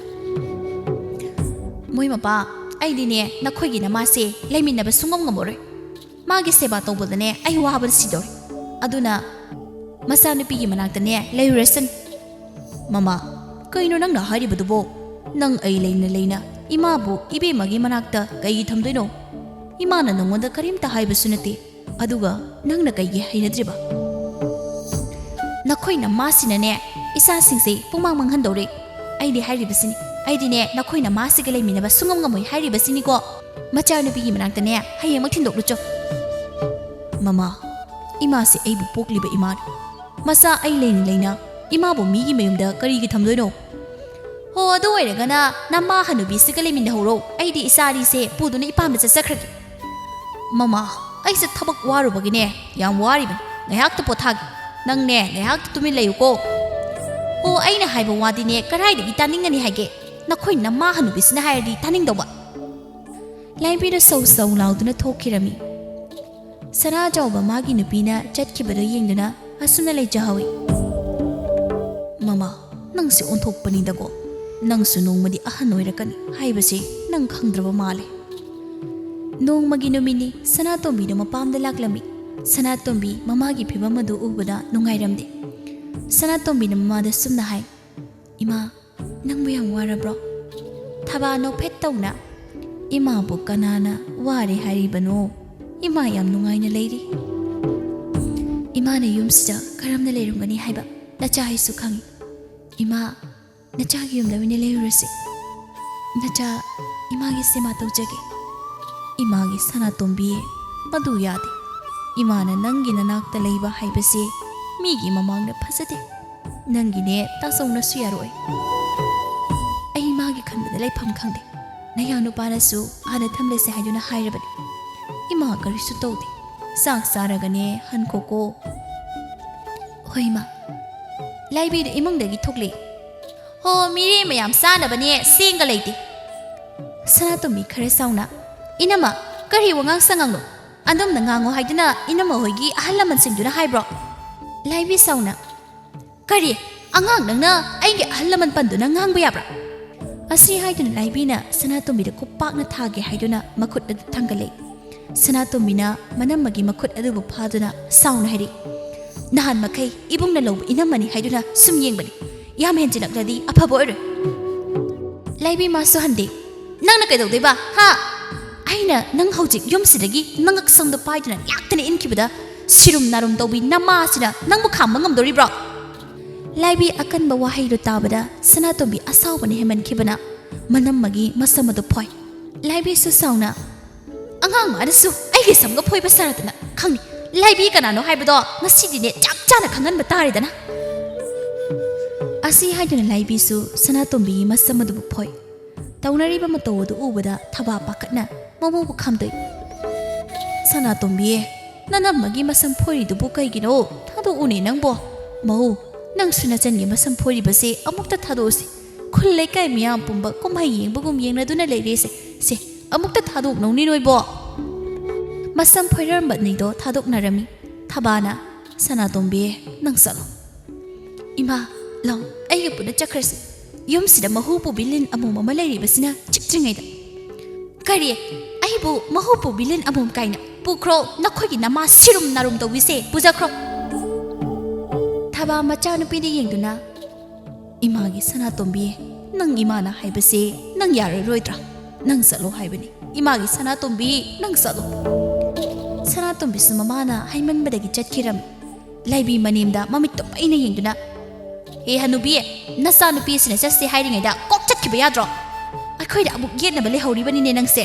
"ꯃꯣꯏ ꯃꯄꯥ, ꯑꯩꯗꯤꯅꯦ ꯅꯈꯣꯏꯒꯤ ꯅꯃꯥꯁꯦ ꯂꯩꯃꯤꯟꯅꯕ ꯁꯨꯡꯉꯝ ꯉꯝꯃꯔꯣꯏ꯫ ꯃꯥꯒꯤ ꯁꯦꯕꯥ ꯇꯧꯕꯗꯅꯦ ꯑꯩ ꯋꯥꯕꯗ ꯁꯤꯗꯧꯔꯦ꯫ ꯑꯗꯨꯅ ꯃꯆꯥꯅꯨꯄꯤꯒꯤ ꯃꯅꯥꯛꯇꯅꯦ ꯂꯩꯔꯨꯔꯁꯅꯨ꯫" "ꯃꯃꯥ, ꯀꯩꯅꯣ ꯅꯪꯅ ꯍꯥꯏꯔꯤꯕꯗꯨꯕꯣ? ꯅꯪ ꯑꯩ ꯂꯩꯅ ꯂꯩꯅ ꯏꯃꯥꯕꯨ ꯏꯕꯦꯝꯃꯒꯤ ꯃꯅꯥꯛꯇ ꯀꯩꯒꯤ ꯊꯝꯗꯣꯏꯅꯣ? ꯏꯃꯥꯅ ꯅꯪꯉꯣꯟꯗ ꯀꯔꯤꯝꯇ ꯍꯥꯏꯕꯁꯨ ꯅꯠꯇꯦ꯫ ꯑꯗꯨꯒ ꯅꯪꯅ ꯀꯩꯒꯤ ꯍꯩꯅꯗ꯭ꯔꯤꯕ?" "ꯅꯈꯣꯏ ꯅꯃꯥꯁꯤꯅꯅꯦ ꯏꯆꯥꯁꯤꯡꯁꯦ ꯄꯨꯡꯃꯥꯡ ꯃꯥꯡꯍꯟꯗꯧꯔꯦ꯫ ꯑꯩꯗꯤ ꯍꯥꯏꯔꯤꯕꯁꯤꯅꯤ, ꯑꯩꯗꯤꯅꯦ ꯅꯈꯣꯏ ꯅꯃꯥꯁꯤꯒ ꯂꯩꯃꯤꯟꯅꯕ ꯁꯨꯡꯉꯝ ꯉꯝꯃꯣꯏ ꯍꯥꯏꯔꯤꯕꯁꯤꯅꯤꯀꯣ꯫ ꯃꯆꯥꯅꯨꯄꯤꯒꯤ ꯃꯅꯥꯛꯇꯅꯦ ꯍꯌꯦꯡꯃꯛ ꯊꯤꯟꯗꯣꯛꯂꯨꯆꯣ꯫" "ꯃꯃꯥ, ꯏꯃꯥꯁꯦ ꯑꯩꯕꯨ ꯄꯣꯛꯂꯤꯕ ꯏꯃꯥꯅꯤ꯫ ꯃꯆꯥ ꯑꯩ ꯂꯩꯅ ꯂꯩꯅ ꯏꯃꯥꯕꯨ ꯃꯤꯒꯤ ꯃꯌꯨꯝꯗ ꯀꯔꯤꯒꯤ ꯊꯝꯗꯣꯏꯅꯣ?" "ꯍꯣ, ꯑꯗꯨ ꯑꯣꯏꯔꯒꯅ ꯅꯃꯥ ꯍꯅꯨꯕꯤꯁꯤꯒ ꯂꯩꯃꯤꯟꯅꯍꯧꯔꯣ꯫ ꯑꯩꯗꯤ ꯏꯆꯥ ꯑꯅꯤꯁꯦ ꯄꯨꯗꯨꯅ ꯏꯄꯥꯝꯗ ꯆꯠꯆꯈ꯭ꯔꯒꯦ꯫" "ꯃꯃꯥ, ꯑꯩꯁꯦ ꯊꯕꯛ ꯋꯥꯔꯨꯕꯒꯤꯅꯦ ꯌꯥꯝ ꯋꯥꯔꯤꯕꯅꯤ꯫ ꯉꯥꯏꯍꯥꯛꯇ ꯄꯣꯊꯥꯒꯦ꯫ ꯅꯪꯅꯦ ꯉꯥꯏꯍꯥꯛꯇ ꯇꯨꯃꯤꯟ ꯂꯩꯌꯨꯀꯣ꯫" "ꯑꯣ, ꯑꯩꯅ ꯍꯥꯏꯕ ꯋꯥꯗꯤꯅꯦ ꯀꯗꯥꯏꯗꯒꯤ ꯇꯥꯅꯤꯡꯒꯅꯤ ꯍꯥꯏꯒꯦ? ꯅꯈꯣꯏ ꯅꯃꯥ ꯍꯅꯨꯕꯤꯁꯤꯅ ꯍꯥꯏꯔꯗꯤ ꯇꯥꯅꯤꯡꯗꯧꯕ꯫" ꯂꯥꯏꯕꯤꯗ ꯁꯧ ꯁꯧ ꯂꯥꯎꯗꯨꯅ ꯊꯣꯛꯈꯤꯔꯝꯃꯤ꯫ ꯁꯅꯥꯖꯥꯎꯕ ꯃꯥꯒꯤ ꯅꯨꯄꯤꯅ ꯆꯠꯈꯤꯕꯗꯨ ꯌꯦꯡꯗꯨꯅ ꯑꯁꯨꯝꯅ ꯂꯩꯖꯍꯧꯏ꯫ "ꯃꯃꯥ, ꯅꯪꯁꯦ ꯑꯣꯟꯊꯣꯛꯄꯅꯤꯗꯀꯣ꯫ ꯅꯪꯁꯨ ꯅꯣꯡꯃꯗꯤ ꯑꯍꯟ ꯑꯣꯏꯔꯛꯀꯅꯤ ꯍꯥꯏꯕꯁꯦ ꯅꯪ ꯈꯪꯗ꯭ꯔꯕ ꯃꯥꯜꯂꯦ꯫" ꯅꯣꯡꯃꯒꯤ ꯅꯨꯃꯤꯠꯅꯤ꯫ ꯁꯅꯥꯇꯣꯝꯕꯤꯗꯣ ꯃꯄꯥꯝꯗ ꯂꯥꯛꯂꯝꯃꯤ꯫ ꯁꯅꯥꯇꯣꯝꯕꯤ ꯃꯃꯥꯒꯤ ꯐꯤꯕꯝ ꯑꯗꯨ ꯎꯕꯗ ꯅꯨꯡꯉꯥꯏꯔꯝꯗꯦ꯫ ꯁꯅꯥꯇꯣꯝꯕꯤꯅ ꯃꯃꯥꯗ ꯁꯨꯝꯅ ꯍꯥꯏ, "ꯏꯃꯥ, ꯅꯪꯕꯨ ꯌꯥꯝ ꯋꯥꯔꯕ꯭ꯔꯣ?" ꯊꯕꯥ ꯅꯣꯛꯐꯦꯠ ꯇꯧꯅ, "ꯏꯃꯥꯕꯨ ꯀꯅꯥꯅ ꯋꯥꯔꯦ ꯍꯥꯏꯔꯤꯕꯅꯣ? ꯏꯃꯥ ꯌꯥꯝ ꯅꯨꯡꯉꯥꯏꯅ ꯂꯩꯔꯤ꯫" "ꯏꯃꯥꯅ ꯌꯨꯝꯁꯤꯗ ꯀꯔꯝꯅ ꯂꯩꯔꯝꯒꯅꯤ ꯍꯥꯏꯕ ꯅꯆꯥ ꯑꯩꯁꯨ ꯈꯪꯏ꯫ ꯏꯃꯥ, ꯅꯆꯥꯒꯤ ꯌꯨꯝꯗ ꯑꯣꯏꯅ ꯂꯩꯔꯨꯔꯁꯤ꯫ ꯅꯆꯥ ꯏꯃꯥꯒꯤ ꯁꯦꯕꯥ ꯇꯧꯖꯒꯦ꯫" "ꯏꯃꯥꯒꯤ ꯁꯅꯥꯇꯣꯝꯕꯤ, ꯃꯗꯨ ꯌꯥꯗꯦ꯫ ꯏꯃꯥꯅ ꯅꯪꯒꯤ ꯅꯅꯥꯛꯇ ꯂꯩꯕ ꯍꯥꯏꯕꯁꯦ ꯃꯤꯒꯤ ꯃꯃꯥꯡꯗ ꯐꯖꯗꯦ꯫ ꯅꯪꯒꯤꯅꯦ ꯇꯥꯆꯧꯅꯁꯨ ꯌꯥꯔꯣꯏ꯫ ꯑꯩ ꯃꯥꯒꯤ ꯈꯟꯕꯗ ꯂꯩꯐꯝ ꯈꯪꯗꯦ꯫ ꯅꯌꯥ ꯅꯨꯄꯥꯅꯁꯨ ꯑꯥꯗ ꯊꯝꯂꯁꯦ ꯍꯥꯏꯗꯨꯅ ꯍꯥꯏꯔꯕꯅꯤ꯫ ꯏꯃꯥ ꯀꯔꯤꯁꯨ ꯇꯧꯗꯦ꯫ ꯆꯥꯛ ꯆꯥꯔꯒꯅꯦ ꯍꯟꯈꯣꯀꯣ꯫" "ꯍꯣꯏ, ꯏꯃꯥ꯫" ꯂꯥꯏꯕꯤꯗꯨ ꯏꯃꯨꯡꯗꯒꯤ ꯊꯣꯛꯂꯛꯏ꯫ "ꯍꯣ, ꯃꯤꯔꯦꯝ ꯃꯌꯥꯝ ꯆꯥꯅꯕꯅꯦ ꯆꯦꯡꯒ ꯂꯩꯇꯦ꯫" ꯁꯅꯥꯇꯣꯝꯕꯤ ꯈꯔ ꯁꯥꯎꯅ, "ꯏꯅꯝꯃ, ꯀꯔꯤ ꯋꯥꯉꯥꯡ ꯁꯉꯥꯡꯅꯣ? ꯑꯗꯨꯝꯅ ꯉꯥꯡꯉꯣ ꯍꯥꯏꯗꯨꯅ ꯏꯅꯝꯃ ꯍꯣꯏꯒꯤ ꯑꯍꯜ ꯂꯃꯟꯁꯤꯡꯗꯨꯅ ꯍꯥꯏꯕ꯭ꯔꯣ?" ꯂꯥꯏꯕꯤ ꯁꯥꯎꯅ, "ꯀꯔꯤ? ꯑꯉꯥꯡ ꯅꯪꯅ ꯑꯩꯒꯤ ꯑꯍꯜ ꯂꯃꯟ ꯄꯟꯗꯨꯅ ꯉꯥꯡꯕ ꯌꯥꯕ꯭ꯔꯥ?" ꯑꯁꯤ ꯍꯥꯏꯗꯨꯅ ꯂꯥꯏꯕꯤꯅ ꯁꯅꯥꯇꯣꯝꯕꯤꯗ ꯈꯨꯄꯥꯛꯅ ꯊꯥꯒꯦ ꯍꯥꯏꯗꯨꯅ ꯃꯈꯨꯠ ꯑꯗꯨ ꯊꯥꯡꯒꯠꯂꯦ꯫ ꯁꯅꯥꯇꯣꯝꯕꯤꯅ ꯃꯅꯝꯃꯒꯤ ꯃꯈꯨꯠ ꯑꯗꯨꯕꯨ ꯐꯥꯗꯨꯅ ꯁꯥꯎꯅ ꯍꯥꯏꯔꯤ, "ꯅꯍꯥꯟ ꯃꯈꯩ ꯏꯕꯨꯡꯅ ꯂꯧꯕ ꯏꯅꯝꯃꯅꯤ ꯍꯥꯏꯗꯨꯅ ꯁꯨꯝ ꯌꯦꯡꯕꯅꯤ꯫ ꯌꯥꯝ ꯍꯦꯟꯖꯤꯜꯂꯛꯂꯗꯤ ꯑꯐꯕ ꯑꯣꯏꯔꯣꯏ꯫" ꯂꯥꯏꯕꯤ ꯃꯥꯁꯨ ꯍꯟꯗꯦ꯫ "ꯅꯪꯅ ꯀꯩꯗꯧꯗꯣꯏꯕ, ꯍꯥ? ꯑꯩꯅ ꯅꯪ ꯍꯧꯖꯤꯛ ꯌꯨꯝꯁꯤꯗꯒꯤ ꯅꯉꯛꯁꯝꯗ ꯄꯥꯏꯗꯨꯅ ꯂꯥꯛꯇꯅ ꯏꯟꯈꯤꯕꯗ ꯁꯤꯔꯨꯝ ꯅꯥꯔꯨꯝ ꯇꯧꯕꯤ ꯅꯃꯥꯁꯤꯅ ꯅꯪꯕꯨ ꯈꯥꯝꯕ ꯉꯝꯗꯣꯔꯤꯕ꯭ꯔꯣ?" ꯂꯥꯏꯕꯤ ꯑꯀꯟꯕ ꯋꯥꯍꯩꯗꯨ ꯇꯥꯕꯗ ꯁꯅꯥꯇꯣꯝꯕꯤ ꯑꯁꯥꯎꯕꯅ ꯍꯦꯟꯃꯟꯈꯤꯕꯅ ꯃꯅꯝꯃꯒꯤ ꯃꯁꯝ ꯑꯗꯨ ꯐꯣꯏ꯫ ꯂꯥꯏꯕꯤꯁꯨ ꯁꯥꯎꯅ, "ꯑꯉꯥꯡ ꯃꯥꯅꯁꯨ ꯑꯩꯒꯤ ꯁꯝꯒ ꯐꯣꯏꯕ ꯁꯥꯔꯗꯅ ꯈꯪꯅꯤ꯫ ꯂꯥꯏꯕꯤ ꯀꯅꯥꯅꯣ ꯍꯥꯏꯕꯗꯣ ꯉꯁꯤꯗꯤꯅꯦ ꯆꯞ ꯆꯥꯅ ꯈꯪꯍꯟꯕ ꯇꯥꯔꯦꯗꯅ꯫" ꯑꯁꯤ ꯍꯥꯏꯗꯨꯅ ꯂꯥꯏꯕꯤꯁꯨ ꯁꯅꯥꯇꯣꯝꯕꯤꯒꯤ ꯃꯁꯝ ꯑꯗꯨꯕꯨ ꯐꯣꯏ꯫ ꯇꯧꯅꯔꯤꯕ ꯃꯇꯧ ꯑꯗꯨ ꯎꯕꯗ ꯊꯕꯥ ꯄꯥꯈꯠꯅ ꯃꯃꯧꯕꯨ ꯈꯥꯝꯗꯣꯛꯏ꯫ "ꯁꯅꯥꯇꯣꯝꯕꯤ, ꯅꯅꯝꯃꯒꯤ ꯃꯁꯝ ꯐꯣꯏꯔꯤꯗꯨꯕꯨ ꯀꯩꯒꯤꯅꯣ? ꯊꯥꯗꯣꯛꯎꯅꯦ ꯅꯪꯕꯣ꯫ ꯃꯧ, ꯅꯪꯁꯨ ꯅꯆꯟꯒꯤ ꯃꯁꯝ ꯐꯣꯏꯔꯤꯕꯁꯦ ꯑꯃꯨꯛꯇ ꯊꯥꯗꯣꯛꯎꯁꯦ꯫ ꯈꯨꯜ ꯂꯩꯀꯥꯏ ꯃꯤꯌꯥꯝ ꯄꯨꯝꯕ ꯀꯨꯝꯍꯩ ꯌꯦꯡꯕꯒꯨꯝ ꯌꯦꯡꯅꯗꯨꯅ ꯂꯩꯔꯦꯁꯦ꯫ ꯁꯦ, ꯑꯃꯨꯛꯇ ꯊꯥꯗꯣꯛꯅꯧꯅꯤ ꯅꯣꯏꯕꯣ꯫" ꯃꯁꯝ ꯐꯣꯏꯔꯝꯕ ꯑꯅꯤꯗꯣ ꯊꯥꯗꯣꯛꯅꯔꯝꯃꯤ꯫ ꯊꯕꯥꯅ, "ꯁꯅꯥꯇꯣꯝꯕꯤ, ꯅꯪ ꯆꯠꯂꯣ꯫" "ꯏꯃꯥ, ꯂꯥꯎ, ꯑꯩꯒ ꯄꯨꯟꯅ ꯆꯠꯈ꯭ꯔꯁꯤ꯫ ꯌꯨꯝꯁꯤꯗ ꯃꯍꯨ ꯄꯨꯕꯤ ꯂꯤꯟ ꯑꯃꯣꯝ ꯑꯃ ꯂꯩꯔꯤꯕꯁꯤꯅ ꯆꯤꯛꯇ꯭ꯔꯤꯉꯩꯗ꯫" "ꯀꯔꯤ? ꯑꯩꯕꯨ ꯃꯍꯨ ꯄꯨꯕꯤ ꯂꯤꯟ ꯑꯃꯣꯝ ꯀꯥꯏꯅ? ꯄꯨꯈ꯭ꯔꯣ, ꯅꯈꯣꯏꯒꯤ ꯅꯃꯥ ꯁꯤꯔꯨꯝ ꯅꯥꯔꯨꯝ ꯇꯧꯕꯤꯁꯦ ꯄꯨꯖꯈ꯭ꯔꯣ꯫" ꯊꯕꯥ ꯃꯆꯥꯅꯨꯄꯤꯗ ꯌꯦꯡꯗꯨꯅ, "ꯏꯃꯥꯒꯤ ꯁꯅꯥꯇꯣꯝꯕꯤ, ꯅꯪ ꯏꯃꯥꯅ ꯍꯥꯏꯕꯁꯦ ꯅꯪ ꯌꯥꯔꯔꯣꯏꯗ꯭ꯔꯥ? ꯅꯪ ꯆꯠꯂꯣ ꯍꯥꯏꯕꯅꯤ꯫ ꯏꯃꯥꯒꯤ ꯁꯅꯥꯇꯣꯝꯕꯤ, ꯅꯪ ꯆꯠꯂꯣ꯫" ꯁꯅꯥꯇꯣꯝꯕꯤꯁꯨ ꯃꯃꯥꯅ ꯍꯥꯏꯃꯟꯕꯗꯒꯤ ꯆꯠꯈꯤꯔꯝꯃꯤ꯫ ꯂꯥꯏꯕꯤ ꯃꯅꯦꯝꯗ ꯃꯃꯤꯠꯇꯣ ꯄꯩꯅ ꯌꯦꯡꯗꯨꯅ, "ꯍꯦ ꯍꯅꯨꯕꯤ, ꯅꯆꯥꯅꯨꯄꯤ ꯑꯁꯤꯅ ꯆꯠꯁꯦ ꯍꯥꯏꯔꯤꯉꯩꯗ ꯀꯣꯛ ꯆꯠꯈꯤꯕ ꯌꯥꯗ꯭ꯔꯣ? ꯑꯩꯈꯣꯏꯗ ꯑꯃꯨꯛ ꯌꯦꯠꯅꯕ ꯂꯩꯍꯧꯔꯤꯕꯅꯤꯅꯦ ꯅꯪꯁꯦ꯫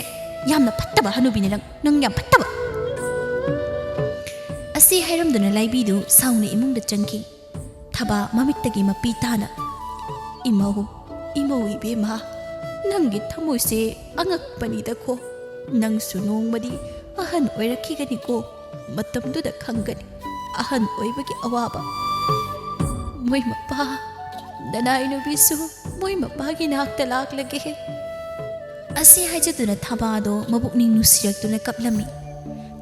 ꯌꯥꯝꯅ ꯐꯠꯇꯕ ꯍꯅꯨꯕꯤꯅꯦ ꯅꯪ, ꯅꯪ ꯌꯥꯝ ꯐꯠꯇꯕ꯫" ꯑꯁꯤ ꯍꯥꯏꯔꯝꯗꯨꯅ ꯂꯥꯏꯕꯤꯗꯨ ꯁꯥꯎꯅ ꯏꯃꯨꯡꯗ ꯆꯪꯈꯤ꯫ ꯊꯕꯥ ꯃꯃꯤꯠꯇꯒꯤ ꯃꯄꯤ ꯇꯥꯅ, "ꯏꯃꯧ, ꯏꯃꯧ ꯏꯕꯦꯝꯃ, ꯅꯪꯒꯤ ꯊꯃꯣꯏꯁꯦ ꯑꯉꯛꯄꯅꯤꯗꯀꯣ꯫ ꯅꯪꯁꯨ ꯅꯣꯡꯃꯗꯤ ꯑꯍꯟ ꯑꯣꯏꯔꯛꯈꯤꯒꯅꯤꯀꯣ꯫ ꯃꯇꯝꯗꯨꯗ ꯈꯪꯒꯅꯤ ꯑꯍꯟ ꯑꯣꯏꯕꯒꯤ ꯑꯋꯥꯕ꯫ ꯃꯣꯏ ꯃꯄꯥ, ꯅꯅꯥꯏ ꯅꯨꯄꯤꯁꯨ ꯃꯣꯏ ꯃꯄꯥꯒꯤ ꯅꯥꯛꯇ ꯂꯥꯛꯂꯒꯦ꯫" ꯑꯁꯤ ꯍꯥꯏꯖꯗꯨꯅ ꯊꯕꯥꯗꯣ ꯃꯕꯨꯛꯅꯤꯡ ꯅꯨꯡꯁꯤꯔꯛꯇꯨꯅ ꯀꯞꯂꯝꯃꯤ꯫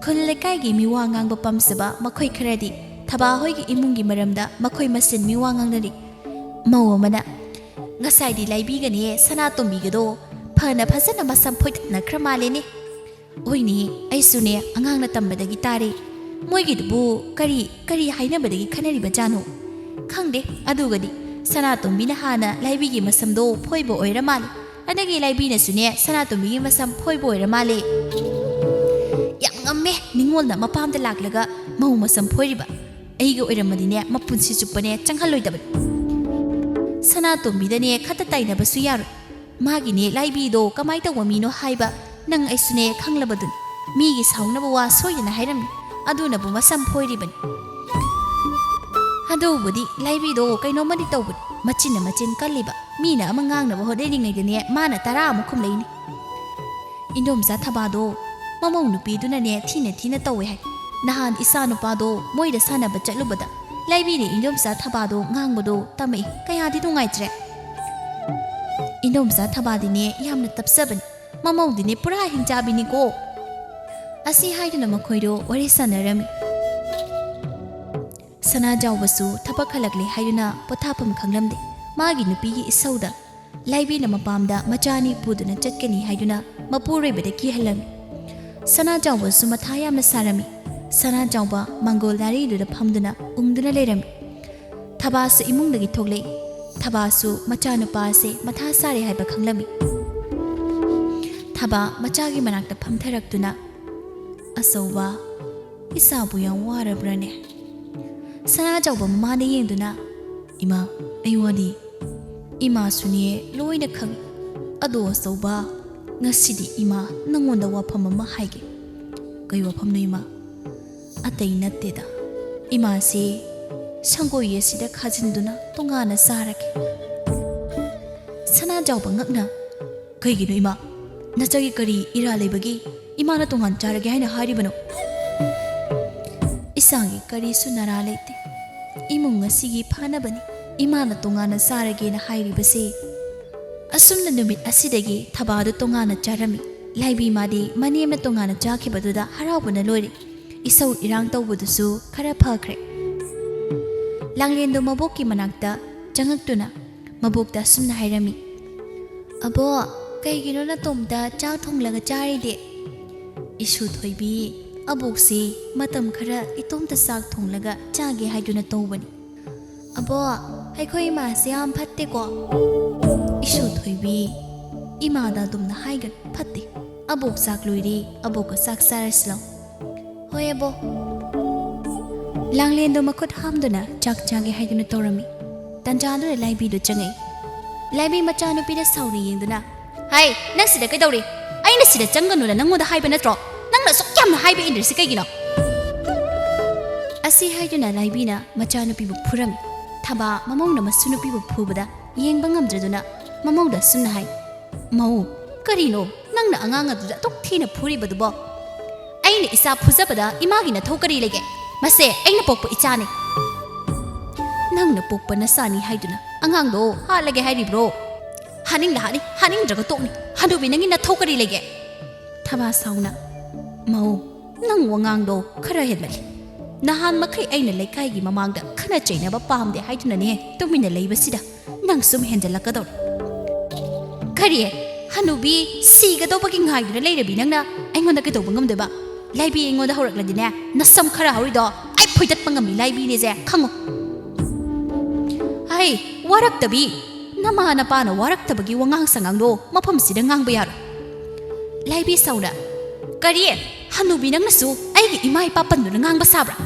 ꯈꯨꯜ ꯂꯩꯀꯥꯏꯒꯤ ꯃꯤꯋꯥ ꯉꯥꯡꯕ ꯄꯥꯝꯖꯕ ꯃꯈꯣꯏ ꯈꯔꯗꯤ ꯊꯕꯥ ꯍꯣꯏꯒꯤ ꯏꯃꯨꯡꯒꯤ ꯃꯔꯝꯗ ꯃꯈꯣꯏ ꯃꯁꯦꯟ ꯃꯤꯋꯥ ꯉꯥꯡꯅꯔꯤ꯫ ꯃꯧ ꯑꯃꯅ, "ꯉꯁꯥꯏꯗꯤ ꯂꯥꯏꯕꯤꯒꯅꯦ ꯁꯅꯥꯇꯣꯝꯕꯤꯒꯗꯣ ꯐꯅ ꯐꯖꯅ ꯃꯁꯝ ꯐꯣꯏꯗꯠꯅꯈ꯭ꯔ ꯃꯥꯜꯂꯦꯅꯦ"꯫ "ꯍꯣꯏꯅꯦ, ꯑꯩꯁꯨꯅꯦ ꯑꯉꯥꯡꯅ ꯇꯝꯕꯗꯒꯤ ꯇꯥꯔꯦ꯫ ꯃꯣꯏꯒꯤꯗꯨꯕꯨ ꯀꯔꯤ, ꯀꯔꯤ ꯍꯥꯏꯅꯕꯗꯒꯤ ꯈꯟꯅꯔꯤꯕꯖꯥꯠꯅꯣ? ꯈꯪꯗꯦ, ꯑꯗꯨꯒꯗꯤ ꯁꯅꯥꯇꯣꯝꯕꯤꯅ ꯍꯥꯟꯅ ꯂꯥꯏꯕꯤꯒꯤ ꯃꯁꯝꯗꯣ ꯐꯣꯏꯕ ꯑꯣꯏꯔ ꯃꯥꯜꯂꯦ꯫ ꯑꯗꯒꯤ ꯂꯥꯏꯕꯤꯅꯁꯨꯅꯦ ꯁꯅꯥꯇꯣꯝꯕꯤꯒꯤ ꯃꯁꯝ ꯐꯣꯏꯕ ꯑꯣꯏꯔ ꯃꯥꯜꯂꯦ꯫ ꯌꯥꯝ ꯉꯝꯃꯦ, ꯅꯤꯉꯣꯜꯅ ꯃꯄꯥꯝꯗ ꯂꯥꯛꯂꯒ ꯃꯧ ꯃꯁꯝ ꯐꯣꯏꯔꯤꯕ꯫ ꯑꯩꯒ ꯑꯣꯏꯔꯝꯃꯗꯤꯅꯦ ꯃꯄꯨꯟꯁꯤ ꯆꯨꯞꯄꯅꯦ ꯆꯪꯍꯜꯂꯣꯏꯗꯕꯅꯤ꯫ ꯁꯅꯥꯇꯣꯝꯕꯤꯗꯅꯦ ꯈꯠꯇ ꯇꯥꯏꯅꯕꯁꯨ ꯌꯥꯔꯣꯏ꯫ ꯃꯥꯒꯤꯅꯦ ꯂꯥꯏꯕꯤꯗꯣ ꯀꯃꯥꯏ ꯇꯧꯕ ꯃꯤꯅꯣ ꯍꯥꯏꯕ ꯅꯪ ꯑꯩꯁꯨꯅꯦ ꯈꯪꯂꯕꯗꯨꯅꯤ꯫ ꯃꯤꯒꯤ ꯁꯥꯎꯅꯕ ꯋꯥ ꯁꯣꯏꯗꯅ ꯍꯥꯏꯔꯝꯅꯤ꯫ ꯑꯗꯨꯅꯕꯨ ꯃꯁꯝ ꯐꯣꯏꯔꯤꯕꯅꯤ"꯫ "ꯑꯗꯨꯕꯨꯗꯤ ꯂꯥꯏꯕꯤꯗꯣ ꯀꯩꯅꯣꯝꯃꯗꯤ ꯇꯧꯕꯅꯤ꯫ ꯃꯆꯤꯟꯅ ꯃꯆꯤꯟ ꯀꯜꯂꯤꯕ꯫ ꯃꯤꯅ ꯑꯃ ꯉꯥꯡꯅꯕ ꯍꯣꯠꯅꯔꯤꯉꯩꯗꯅꯦ ꯃꯥꯅ ꯇꯔꯥ ꯑꯃꯨꯛ ꯈꯨꯝꯂꯛꯏꯅꯤ꯫ ꯏꯟꯗꯣꯝꯆꯥ ꯊꯕꯥꯗꯣ ꯃꯃꯧ ꯅꯨꯄꯤꯗꯨꯅꯅꯦ ꯊꯤꯅ ꯊꯤꯅ ꯇꯧꯋꯦ ꯍꯥꯏ꯫ ꯅꯍꯥꯟ ꯏꯆꯥ ꯅꯨꯄꯥꯗꯣ ꯃꯣꯏꯗ ꯁꯥꯟꯅꯕ ꯆꯠꯂꯨꯕꯗ ꯂꯥꯏꯕꯤꯅ ꯏꯟꯗꯣꯝꯆꯥ ꯊꯕꯥꯗꯣ ꯉꯥꯡꯕꯗꯣ ꯇꯝꯃꯛꯏ꯫ ꯀꯌꯥꯗꯤ ꯅꯨꯡꯉꯥꯏꯇ꯭ꯔꯦ꯫ ꯏꯟꯗꯣꯝꯆꯥ ꯊꯕꯥꯗꯤꯅꯦ ꯌꯥꯝꯅ ꯇꯞꯆꯕꯅꯤ꯫ ꯃꯃꯧꯗꯤꯅꯦ ꯄꯨꯔꯥ ꯍꯤꯡꯆꯥꯕꯤꯅꯤꯀꯣ"꯫ ꯑꯁꯤ ꯍꯥꯏꯗꯨꯅ ꯃꯈꯣꯏꯗꯣ ꯋꯥꯔꯤ ꯁꯥꯟꯅꯔꯝꯃꯤ꯫ ꯁꯅꯥꯖꯥꯎꯕꯁꯨ ꯊꯕꯛ ꯍꯜꯂꯛꯂꯦ ꯍꯥꯏꯗꯨꯅ ꯄꯣꯊꯥꯐꯝ ꯈꯪꯂꯝꯗꯦ꯫ ꯃꯥꯒꯤ ꯅꯨꯄꯤꯒꯤ ꯏꯁꯧꯗ ꯂꯥꯏꯕꯤꯅ ꯃꯄꯥꯝꯗ ꯃꯆꯥ ꯑꯅꯤ ꯄꯨꯗꯨꯅ ꯆꯠꯀꯅꯤ ꯍꯥꯏꯗꯨꯅ ꯃꯄꯨꯔꯣꯏꯕꯗ ꯀꯤꯍꯜꯂꯝꯃꯤ꯫ ꯁꯅꯥꯖꯥꯎꯕꯁꯨ ꯃꯊꯥ ꯌꯥꯝꯅ ꯁꯥꯔꯝꯃꯤ꯫ ꯁꯅꯥꯖꯥꯎꯕ ꯃꯪꯒꯣꯜ ꯅꯥꯔꯤꯗꯨꯗ ꯐꯝꯗꯨꯅ ꯎꯪꯗꯨꯅ ꯂꯩꯔꯝꯃꯤ꯫ ꯊꯕꯥꯁꯨ ꯏꯃꯨꯡꯗꯒꯤ ꯊꯣꯛꯂꯛꯏ꯫ ꯊꯕꯥꯁꯨ ꯃꯆꯥꯅꯨꯄꯥ ꯑꯁꯦ ꯃꯊꯥ ꯁꯥꯔꯦ ꯍꯥꯏꯕ ꯈꯪꯂꯝꯃꯤ꯫ ꯊꯕꯥ ꯃꯆꯥꯒꯤ ꯃꯅꯥꯛꯇ ꯐꯝꯊꯔꯛꯇꯨꯅ, "ꯑꯆꯧꯕ, ꯏꯆꯥꯕꯨ ꯌꯥꯝ ꯋꯥꯔꯕ꯭ꯔꯅꯦ?" ꯁꯅꯥꯖꯥꯎꯕ ꯃꯃꯥꯗ ꯌꯦꯡꯗꯨꯅ, "ꯏꯃꯥ, ꯑꯩ ꯋꯥꯗꯤ ꯏꯃꯥꯁꯨꯅꯦ ꯂꯣꯏꯅ ꯈꯪꯏ꯫ ꯑꯗꯣ ꯑꯆꯧꯕ, ꯉꯁꯤꯗꯤ ꯏꯃꯥ ꯅꯪꯉꯣꯟꯗ ꯋꯥꯐꯝ ꯑꯃ ꯍꯥꯏꯒꯦ"꯫ "ꯀꯩ ꯋꯥꯐꯝꯅꯣ ꯏꯃꯥ?" "ꯑꯇꯩ ꯅꯠꯇꯦꯗ, ꯏꯃꯥꯁꯦ ꯁꯪꯒꯣꯏ ꯑꯁꯤꯗ ꯈꯥꯖꯤꯟꯗꯨꯅ ꯇꯣꯉꯥꯟꯅ ꯆꯥꯔꯒꯦ"꯫ ꯁꯅꯥꯖꯥꯎꯕ ꯉꯛꯅ, "ꯀꯩꯒꯤꯅꯣ ꯏꯃꯥ? ꯅꯆꯥꯒꯤ ꯀꯔꯤ ꯏꯔꯥ ꯂꯩꯕꯒꯤ ꯏꯃꯥꯅ ꯇꯣꯉꯥꯟ ꯆꯥꯔꯒꯦ ꯍꯥꯏꯅ ꯍꯥꯏꯔꯤꯕꯅꯣ?" "ꯏꯆꯥꯒꯤ ꯀꯔꯤꯁꯨ ꯅꯔꯥ ꯂꯩꯇꯦ꯫ ꯏꯃꯨꯡ ꯑꯁꯤꯒꯤ ꯐꯅꯕꯅꯤ ꯏꯃꯥꯅ ꯇꯣꯉꯥꯟꯅ ꯆꯥꯔꯒꯦꯅ ꯍꯥꯏꯔꯤꯕꯁꯦ"꯫ ꯑꯁꯨꯝꯅ ꯅꯨꯃꯤꯠ ꯑꯁꯤꯗꯒꯤ ꯊꯕꯥꯗꯨ ꯇꯣꯉꯥꯟꯅ ꯆꯥꯔꯝꯃꯤ꯫ ꯂꯥꯏꯕꯤ ꯃꯥꯗꯤ ꯃꯅꯦꯝꯅ ꯇꯣꯉꯥꯟꯅ ꯆꯥꯈꯤꯕꯗꯨꯗ ꯍꯔꯥꯎꯕꯅ ꯂꯣꯏꯔꯦ꯫ ꯏꯁꯧ ꯏꯔꯥꯡ ꯇꯧꯕꯗꯨꯁꯨ ꯈꯔ ꯐꯈ꯭ꯔꯦ꯫ ꯂꯥꯡꯂꯦꯟꯗꯣ ꯃꯕꯣꯛꯀꯤ ꯃꯅꯥꯛꯇ ꯆꯪꯉꯛꯇꯨꯅ ꯃꯕꯣꯛꯇ ꯑꯁꯨꯝꯅ ꯍꯥꯏꯔꯝꯃꯤ, "ꯑꯕꯣꯛ, ꯀꯩꯒꯤꯅꯣ ꯅꯇꯣꯝꯇ ꯆꯥꯛ ꯊꯣꯡꯂꯒ ꯆꯥꯔꯤꯗꯤ?" "ꯏꯁꯨ ꯊꯣꯏꯕꯤ, ꯑꯕꯣꯛꯁꯤ ꯃꯇꯝ ꯈꯔ ꯏꯇꯣꯝꯇ ꯆꯥꯛ ꯊꯣꯡꯂꯒ ꯆꯥꯒꯦ ꯍꯥꯏꯗꯨꯅ ꯇꯧꯕꯅꯤ꯫ ꯑꯕꯣꯛ, ꯑꯩꯈꯣꯏ ꯏꯃꯥꯁꯦ ꯌꯥꯝ ꯐꯠꯇꯦꯀꯣ?" "ꯏꯁꯨ ꯊꯣꯏꯕꯤ, ꯏꯃꯥꯗ ꯑꯗꯨꯝꯅ ꯍꯥꯏꯒꯅꯨ, ꯐꯠꯇꯦ꯫ ꯑꯕꯣꯛ ꯆꯥꯛ ꯂꯣꯏꯔꯦ, ꯑꯕꯣꯛꯀ ꯆꯥꯛ ꯆꯥꯔꯁꯤ ꯂꯥꯎ꯫" "ꯍꯣꯏ ꯑꯕꯣꯛ꯫" ꯂꯥꯡꯂꯦꯟꯗꯣ ꯃꯈꯨꯠ ꯍꯥꯝꯗꯨꯅ ꯆꯥꯛ ꯆꯥꯒꯦ ꯍꯥꯏꯗꯨꯅ ꯇꯧꯔꯝꯃꯤ꯫ ꯇꯟꯖꯥꯗꯨꯗ ꯂꯥꯏꯕꯤꯗꯣ ꯆꯪꯉꯛꯏ꯫ ꯂꯥꯏꯕꯤ ꯃꯆꯥꯅꯨꯄꯤꯗ ꯁꯥꯎꯅ ꯌꯦꯡꯗꯨꯅ, "ꯍꯩ, ꯅꯪ ꯁꯤꯗ ꯀꯩꯗꯧꯔꯤ? ꯑꯩꯅ ꯁꯤꯗ ꯆꯪꯒꯅꯨꯅ ꯅꯪꯉꯣꯟꯗ ꯍꯥꯏꯕ ꯅꯠꯇ꯭ꯔꯣ? ꯅꯪꯅ ꯑꯁꯨꯛ ꯌꯥꯝꯅ ꯍꯥꯏꯕ ꯏꯟꯗ꯭ꯔꯤꯁꯤ ꯀꯩꯒꯤꯅꯣ?" ꯑꯁꯤ ꯍꯥꯏꯗꯨꯅ ꯂꯥꯏꯕꯤꯅ ꯃꯆꯥꯅꯨꯄꯤꯕꯨ ꯐꯨꯔꯝꯃꯤ꯫ ꯊꯕꯥ ꯃꯃꯧꯅ ꯃꯁꯨꯅꯨꯄꯤꯕꯨ ꯐꯨꯕꯗ ꯌꯦꯡꯕ ꯉꯝꯗ꯭ꯔꯗꯨꯅ ꯃꯃꯧꯗ ꯑꯁꯨꯝꯅ ꯍꯥꯏ, "ꯃꯧ, ꯀꯔꯤꯅꯣ ꯅꯪꯅ ꯑꯉꯥꯡ ꯑꯗꯨꯗ ꯑꯗꯨꯛ ꯊꯤꯅ ꯐꯨꯔꯤꯕꯗꯨꯕꯣ? ꯑꯩꯅ ꯏꯆꯥ ꯐꯨꯖꯕꯗ ꯏꯃꯥꯒꯤ ꯅꯊꯧ ꯀꯔꯤ ꯂꯩꯒꯦ? ꯃꯁꯦ ꯑꯩꯅ ꯄꯣꯛꯄ ꯏꯆꯥꯅꯤ꯫ ꯅꯪꯅ ꯄꯣꯛꯄ ꯅꯆꯥꯅꯤ ꯍꯥꯏꯗꯨꯅ ꯑꯉꯥꯡꯗꯣ ꯍꯥꯠꯂꯒꯦ ꯍꯥꯏꯔꯤꯕ꯭ꯔꯣ? ꯍꯥꯠꯅꯤꯡꯂ ꯍꯥꯠꯅꯤ, ꯍꯥꯠꯅꯤꯡꯗ꯭ꯔꯒ ꯇꯣꯛꯅꯤ꯫ ꯍꯅꯨꯕꯤ ꯅꯪꯒꯤ ꯅꯊꯧ ꯀꯔꯤ ꯂꯩꯒꯦ?" ꯊꯕꯥ ꯁꯥꯎꯅ, "ꯃꯧ, ꯅꯪ ꯋꯥꯉꯥꯡꯗꯣ ꯈꯔ ꯍꯦꯟꯃꯜꯂꯤ꯫ ꯅꯍꯥꯟ ꯃꯈꯩ ꯑꯩꯅ ꯂꯩꯀꯥꯏꯒꯤ ꯃꯃꯥꯡꯗ ꯈꯠꯅ ꯆꯩꯅꯕ ꯄꯥꯝꯗꯦ ꯍꯥꯏꯗꯨꯅꯅꯦ ꯇꯨꯃꯤꯟꯅ ꯂꯩꯕꯁꯤꯗ ꯅꯪ ꯁꯨꯝ ꯍꯦꯟꯖꯜꯂꯛꯀꯗꯧꯔꯦ꯫ ꯀꯔꯤ? ꯍꯅꯨꯕꯤ ꯁꯤꯒꯗꯧꯕꯒꯤ ꯉꯥꯏꯗꯨꯅ ꯂꯩꯔꯕꯤ ꯅꯪꯅ ꯑꯩꯉꯣꯟꯗ ꯀꯩꯗꯧꯕ ꯉꯝꯗꯣꯏꯕ? ꯂꯥꯏꯕꯤ ꯑꯩꯉꯣꯟꯗ ꯍꯧꯔꯛꯂꯗꯤꯅꯦ, ꯅꯁꯝ ꯈꯔ ꯍꯧꯔꯤꯗꯣ ꯑꯩ ꯐꯣꯏꯗꯠꯄ ꯉꯝꯃꯤ ꯂꯥꯏꯕꯤꯅꯦꯁꯦ ꯈꯪꯉꯨ꯫ ꯍꯩ, ꯋꯥꯔꯛꯇꯕꯤ, ꯅꯃꯥ ꯅꯄꯥꯅ ꯋꯥꯔꯛꯇꯕꯒꯤ ꯋꯥꯉꯥꯡ ꯁꯉꯥꯡꯗꯣ ꯃꯐꯝꯁꯤꯗ ꯉꯥꯡꯕ ꯌꯥꯔꯣꯏ꯫" ꯂꯥꯏꯕꯤ ꯁꯥꯎꯅ, "ꯀꯔꯤ? ꯍꯅꯨꯕꯤ ꯅꯪꯅꯁꯨ ꯑꯩꯒꯤ ꯏꯃꯥ ꯏꯄꯥ ꯄꯟꯗꯨꯅ ꯉꯥꯡꯕ ꯁꯥꯕ꯭ꯔꯥ?"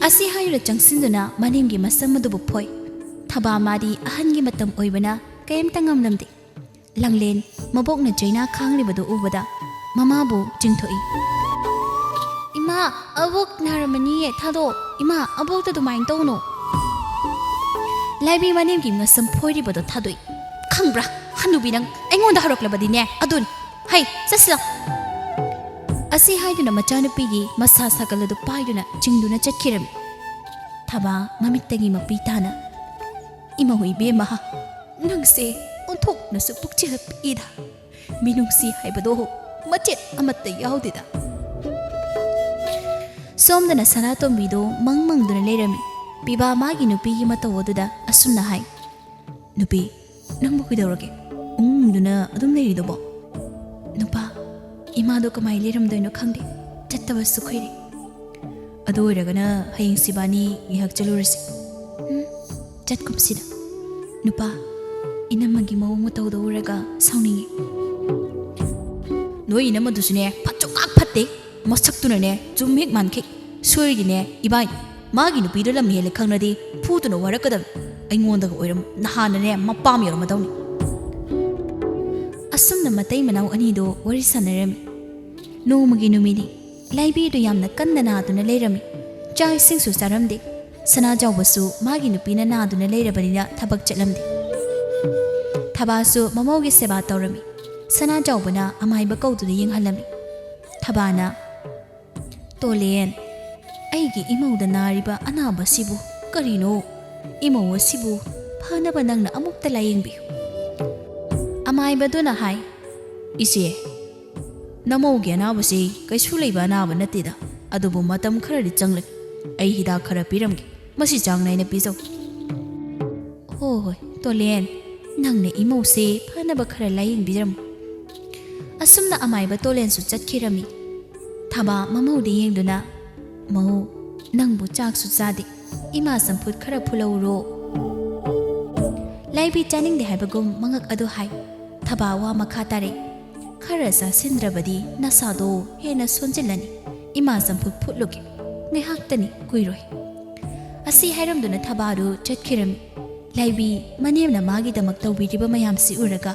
ꯑꯁꯤ ꯍꯥꯏꯗꯨꯅ ꯆꯪꯁꯤꯟꯗꯨꯅ ꯃꯅꯤꯡꯒꯤ ꯃꯁꯝ ꯑꯗꯨꯕꯨ ꯐꯣꯏ꯫ ꯊꯕꯥ ꯃꯥꯗꯤ ꯑꯍꯟꯒꯤ ꯃꯇꯝ ꯑꯣꯏꯕꯅ ꯀꯔꯤꯝꯇ ꯉꯝꯂꯝꯗꯦ꯫ ꯂꯥꯡꯂꯦꯟ ꯃꯕꯣꯛꯅ ꯆꯩꯅꯥ ꯈꯥꯡꯂꯤꯕꯗꯨ ꯎꯕꯗ ꯃꯃꯥꯕꯨ ꯆꯤꯡꯊꯣꯛꯏ꯫ "ꯏꯃꯥ, ꯑꯕꯣꯛ ꯅꯥꯔꯝꯃꯅꯤꯌꯦ, ꯊꯥꯗꯣꯛꯑꯣ꯫ ꯏꯃꯥ, ꯑꯕꯣꯛꯇ ꯑꯗꯨꯃꯥꯏꯅ ꯇꯧꯅꯨ꯫" ꯂꯥꯏꯕꯤ ꯃꯅꯦꯝꯒꯤ ꯃꯁꯝ ꯐꯣꯏꯔꯤꯕꯗꯣ ꯊꯥꯗꯣꯛꯏ꯫ "ꯈꯪꯕ꯭ꯔꯥ, ꯍꯅꯨꯕꯤ ꯅꯪ ꯑꯩꯉꯣꯟꯗ ꯍꯧꯔꯛꯂꯕꯗꯤꯅꯦ, ꯑꯗꯨꯅꯤ꯫ ꯍꯩ, ꯆꯠꯁꯤꯗ꯫" ꯑꯁꯤ ꯍꯥꯏꯗꯨꯅ ꯃꯆꯥꯅꯨꯄꯤꯒꯤ ꯃꯁꯥ ꯁꯥꯒꯜ ꯑꯗꯨ ꯄꯥꯏꯗꯨꯅ ꯆꯤꯡꯗꯨꯅ ꯆꯠꯈꯤꯔꯝꯃꯤ꯫ ꯊꯕꯥ ꯃꯃꯤꯠꯇꯒꯤ ꯃꯄꯤ ꯇꯥꯅ, "ꯏꯃꯧ ꯏꯕꯦꯝꯃ, ꯅꯪꯁꯦ ꯑꯣꯟꯊꯣꯛꯅꯁꯨ ꯄꯨꯛꯆꯦꯜ ꯄꯤꯛꯏꯗ꯫ ꯃꯤꯅꯨꯡꯁꯤ ꯍꯥꯏꯕꯗꯣ ꯃꯆꯦꯠ ꯑꯃꯠꯇ ꯌꯥꯎꯗꯦꯗ꯫" ꯁꯣꯝꯗꯅ ꯁꯅꯥꯇꯣꯝꯕꯤꯗꯣ ꯃꯪ ꯃꯪꯗꯨꯅ ꯂꯩꯔꯝꯃꯤ꯫ ꯄꯤꯕꯥ ꯃꯥꯒꯤ ꯅꯨꯄꯤꯒꯤ ꯃꯇꯧ ꯑꯗꯨꯗ ꯑꯁꯨꯝꯅ ꯍꯥꯏ, "ꯅꯨꯄꯤ, ꯅꯪꯕꯨ ꯀꯩꯗꯧꯔꯒꯦ? ꯎꯪꯗꯨꯅ ꯑꯗꯨꯝ ꯂꯩꯔꯤꯗꯨꯕꯣ?" "ꯅꯨꯄꯥ, ꯏꯃꯥꯗꯣ ꯀꯃꯥꯏ ꯂꯩꯔꯝꯗꯣꯏꯅꯣ ꯈꯪꯗꯦ꯫ ꯆꯠꯇꯕꯁꯨ ꯀꯨꯏꯔꯦ꯫ ꯑꯗꯨ ꯑꯣꯏꯔꯒꯅ ꯍꯌꯦꯡ ꯁꯤꯕꯥꯅꯤ ꯉꯥꯏꯍꯥꯛ ꯆꯠꯂꯨꯔꯁꯤ꯫" "ꯎꯝ, ꯆꯠꯀꯨꯝꯁꯤꯗ꯫ ꯅꯨꯄꯥ, ꯏꯅꯝꯃꯒꯤ ꯃꯑꯣꯡ ꯃꯇꯧꯗꯣ ꯎꯔꯒ ꯁꯥꯎꯅꯤꯡꯉꯤ꯫" "ꯅꯣꯏ ꯏꯅꯝꯃꯗꯨꯁꯨꯅꯦ, ꯐꯠꯁꯨ ꯉꯥꯛ ꯐꯠꯇꯦ꯫ ꯃꯁꯛꯇꯨꯅꯅꯦ, ꯆꯨꯝ ꯍꯦꯛ ꯃꯥꯟꯈꯤ꯫ ꯁꯣꯏꯔꯤꯅꯦ ꯏꯕꯥꯏ, ꯃꯥꯒꯤ ꯅꯨꯄꯤꯗꯣ ꯂꯝ ꯍꯦꯜꯂꯦ ꯈꯪꯂꯗꯤ ꯐꯨꯗꯨꯅ ꯋꯥꯔꯛꯀꯗꯕꯅꯤ꯫ ꯑꯩꯉꯣꯟꯗꯒ ꯑꯣꯏꯔꯝ ꯅꯍꯥꯟꯅꯅꯦ ꯃꯄꯥꯝ ꯌꯧꯔꯝꯃꯗꯧꯅꯤ꯫" ꯑꯁꯨꯝꯅ ꯃꯇꯩ ꯃꯅꯥꯎ ꯑꯅꯤꯗꯣ ꯋꯥꯔꯤ ꯁꯥꯟꯅꯔꯝꯃꯤ꯫ ꯅꯣꯡꯃꯒꯤ ꯅꯨꯃꯤꯠꯅꯤ꯫ ꯂꯥꯏꯕꯤꯗꯨ ꯌꯥꯝꯅ ꯀꯟꯅ ꯅꯥꯗꯨꯅ ꯂꯩꯔꯝꯃꯤ꯫ ꯆꯥꯛ ꯏꯁꯤꯡꯁꯨ ꯆꯥꯔꯝꯗꯦ꯫ ꯁꯅꯥꯖꯥꯎꯕꯁꯨ ꯃꯥꯒꯤ ꯅꯨꯄꯤꯅ ꯅꯥꯗꯨꯅ ꯂꯩꯔꯕꯅꯤꯅ ꯊꯕꯛ ꯆꯠꯂꯝꯗꯦ꯫ ꯊꯕꯥꯁꯨ ꯃꯃꯧꯒꯤ ꯁꯦꯕꯥ ꯇꯧꯔꯝꯃꯤ꯫ ꯁꯅꯥꯖꯥꯎꯕꯅ ꯑꯃꯥꯏꯕ ꯀꯧꯗꯨꯅ ꯌꯦꯡꯍꯜꯂꯝꯃꯤ꯫ ꯊꯕꯥꯅ, "ꯇꯣꯂꯦꯟ, ꯑꯩꯒꯤ ꯏꯃꯧꯗ ꯅꯥꯔꯤꯕ ꯑꯅꯥꯕꯁꯤꯕꯨ ꯀꯔꯤꯅꯣ? ꯏꯃꯧ ꯑꯁꯤꯕꯨ ꯐꯅꯕ ꯅꯪꯅ ꯑꯃꯨꯛꯇ ꯂꯥꯌꯦꯡꯕꯤꯌꯨ꯫" ꯑꯃꯥꯏꯕꯗꯨꯅ ꯍꯥꯏ, "ꯏꯆꯦ, ꯅꯃꯧꯒꯤ ꯑꯅꯥꯕꯁꯤ ꯀꯩꯁꯨ ꯂꯩꯕ ꯑꯅꯥꯕ ꯅꯠꯇꯦꯗ, ꯑꯗꯨꯕꯨ ꯃꯇꯝ ꯈꯔꯗꯤ ꯆꯪꯂꯅꯤ꯫ ꯑꯩ ꯍꯤꯗꯥꯛ ꯈꯔ ꯄꯤꯔꯝꯒꯦ, ꯃꯁꯤ ꯆꯥꯡ ꯅꯥꯏꯅ ꯄꯤꯖꯧ꯫" "ꯍꯣꯏ ꯍꯣꯏ, ꯇꯣꯂꯦꯟ, ꯅꯪꯅ ꯏꯃꯧꯁꯦ ꯐꯅꯕ ꯈꯔ ꯂꯥꯌꯦꯡꯕꯤꯔꯝꯃꯨ꯫" ꯑꯁꯨꯝꯅ ꯑꯃꯥꯏꯕ ꯇꯣꯂꯦꯟꯁꯨ ꯆꯠꯈꯤꯔꯝꯃꯤ꯫ ꯊꯕꯥ ꯃꯃꯧꯗ ꯌꯦꯡꯗꯨꯅ, "ꯃꯧ, ꯅꯪꯕꯨ ꯆꯥꯛꯁꯨ ꯆꯥꯗꯦ, ꯏꯃꯥ ꯆꯝꯐꯨꯠ ꯈꯔ ꯐꯨꯠꯂꯧꯔꯣ꯫" ꯂꯥꯏꯕꯤ ꯆꯥꯅꯤꯡꯗꯦ ꯍꯥꯏꯕꯒꯨꯝ ꯃꯉꯛ ꯑꯗꯨ ꯍꯥꯏ꯫ ꯊꯕꯥ ꯋꯥ ꯃꯈꯥ ꯇꯥꯔꯦ, "ꯈꯔ ꯆꯥꯁꯤꯟꯗ꯭ꯔꯕꯗꯤ ꯅꯁꯥꯗꯣ ꯍꯦꯟꯅ ꯁꯣꯟꯖꯤꯜꯂꯅꯤ꯫ ꯏꯃꯥ ꯆꯝꯐꯨꯠ ꯐꯨꯠꯂꯨꯒꯦ, ꯉꯥꯏꯍꯥꯛꯇꯅꯤ, ꯀꯨꯏꯔꯣꯏ꯫" ꯑꯁꯤ ꯍꯥꯏꯔꯝꯗꯨꯅ ꯊꯕꯥꯗꯨ ꯆꯠꯈꯤꯔꯝꯃꯤ꯫ ꯂꯥꯏꯕꯤ ꯃꯅꯦꯝꯅ ꯃꯥꯒꯤꯗꯃꯛ ꯇꯧꯕꯤꯔꯤꯕ ꯃꯌꯥꯝꯁꯤ ꯎꯔꯒ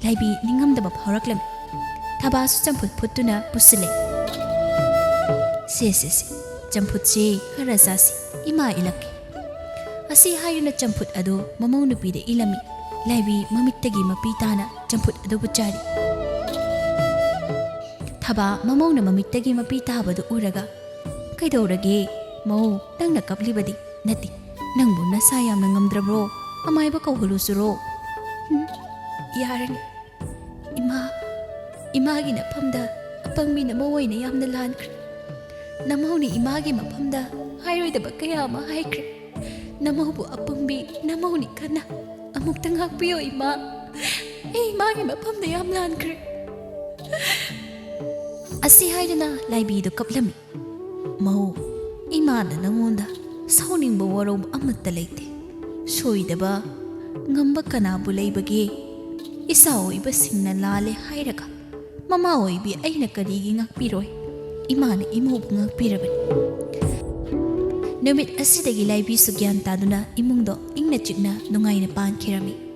ꯂꯥꯏꯕꯤ ꯅꯤꯡꯉꯝꯗꯕ ꯐꯥꯎꯔꯛꯂꯝꯃꯤ꯫ ꯊꯕꯥꯁꯨ ꯆꯝꯐꯨꯠ ꯐꯨꯠꯇꯨꯅ ꯄꯨꯁꯤꯜꯂꯦ꯫ "ꯁꯦ, ꯁꯦ, ꯁꯦ, ꯆꯝꯐꯨꯠꯁꯦ ꯈꯔ ꯆꯥꯁꯤ, ꯏꯃꯥ ꯏꯜꯂꯛꯀꯦ꯫" ꯑꯁꯤ ꯍꯥꯏꯗꯨꯅ ꯆꯝꯐꯨꯠ ꯑꯗꯨ ꯃꯃꯧ ꯅꯨꯄꯤꯗ ꯏꯜꯂꯝꯃꯤ꯫ ꯂꯥꯏꯕꯤ ꯃꯃꯤꯠꯇꯒꯤ ꯃꯄꯤ ꯇꯥꯅ ꯆꯝꯐꯨꯠ ꯑꯗꯨꯕꯨ ꯆꯥꯔꯤ꯫ ꯊꯕꯥ ꯃꯃꯧꯅ ꯃꯃꯤꯠꯇꯒꯤ ꯃꯄꯤ ꯇꯥꯕꯗꯨ ꯎꯔꯒ, "ꯀꯩꯗꯧꯔꯒꯦ? ꯃꯧ, ꯅꯪꯅ ꯀꯞꯂꯤꯕꯗꯤ?" "ꯅꯠꯇꯦ, ꯅꯪꯕꯨ ꯅꯁꯥ ꯌꯥꯝꯅ ꯉꯝꯗ꯭ꯔꯕ꯭ꯔꯣ? ꯑꯃꯥꯏꯕ ꯀꯧꯍꯜꯂꯨꯁꯤꯔꯣ?" "ꯍꯨꯝ, ꯌꯥꯔꯅꯤ꯫ ꯏꯃꯥ, ꯏꯃꯥꯒꯤ ꯅꯐꯝꯗ ꯑꯄꯪꯕꯤ ꯅꯃꯧ ꯑꯣꯏꯅ ꯌꯥꯝꯅ ꯂꯥꯟꯈ꯭ꯔꯦ꯫ ꯅꯃꯧꯅ ꯏꯃꯥꯒꯤ ꯃꯐꯝꯗ ꯍꯥꯏꯔꯣꯏꯗꯕ ꯀꯌꯥ ꯑꯃ ꯍꯥꯏꯈ꯭ꯔꯦ꯫ ꯅꯃꯧꯕꯨ ꯑꯄꯪꯕꯤ ꯅꯃꯧꯅꯤ ꯈꯟꯅ ꯑꯃꯨꯛꯇ ꯉꯥꯛꯄꯤꯌꯣ ꯏꯃꯥ꯫ ꯑꯩ ꯏꯃꯥꯒꯤ ꯃꯐꯝꯗ ꯌꯥꯝ ꯂꯥꯟꯈ꯭ꯔꯦ꯫ ꯑꯁꯤ ꯍꯥꯏꯗꯨꯅ ꯂꯥꯏꯕꯤꯗꯨ ꯀꯞꯂꯝꯃꯤ꯫ "ꯃꯧ, ꯏꯃꯥꯅ ꯅꯉꯣꯟꯗ ꯁꯥꯎꯅꯤꯡꯕ ꯋꯥꯔꯧꯕ ꯑꯃꯠꯇ ꯂꯩꯇꯦ꯫ ꯁꯣꯏꯗꯕ ꯉꯝꯕ ꯀꯅꯥꯕꯨ ꯂꯩꯕꯒꯦ? ꯏꯆꯥ ꯑꯣꯏꯕꯁꯤꯡꯅ ꯂꯥꯜꯂꯦ ꯍꯥꯏꯔꯒ ꯃꯃꯥ ꯑꯣꯏꯕꯤ ꯑꯩꯅ ꯀꯔꯤꯒꯤ ꯉꯥꯛꯄꯤꯔꯣꯏ? ꯏꯃꯥꯅ ꯏꯃꯧꯕꯨ ꯉꯥꯛꯄꯤꯔꯕꯅꯤ꯫" ꯅꯨꯃꯤꯠ ꯑꯁꯤꯗꯒꯤ ꯂꯥꯏꯕꯤꯁꯨ ꯒ꯭ꯌꯥꯟ ꯇꯥꯗꯨꯅ ꯏꯃꯨꯡꯗꯣ ꯏꯪꯅ ꯆꯤꯛꯅ ꯅꯨꯡꯉꯥꯏꯅ ꯄꯥꯟꯈꯤꯔꯝꯃꯤ꯫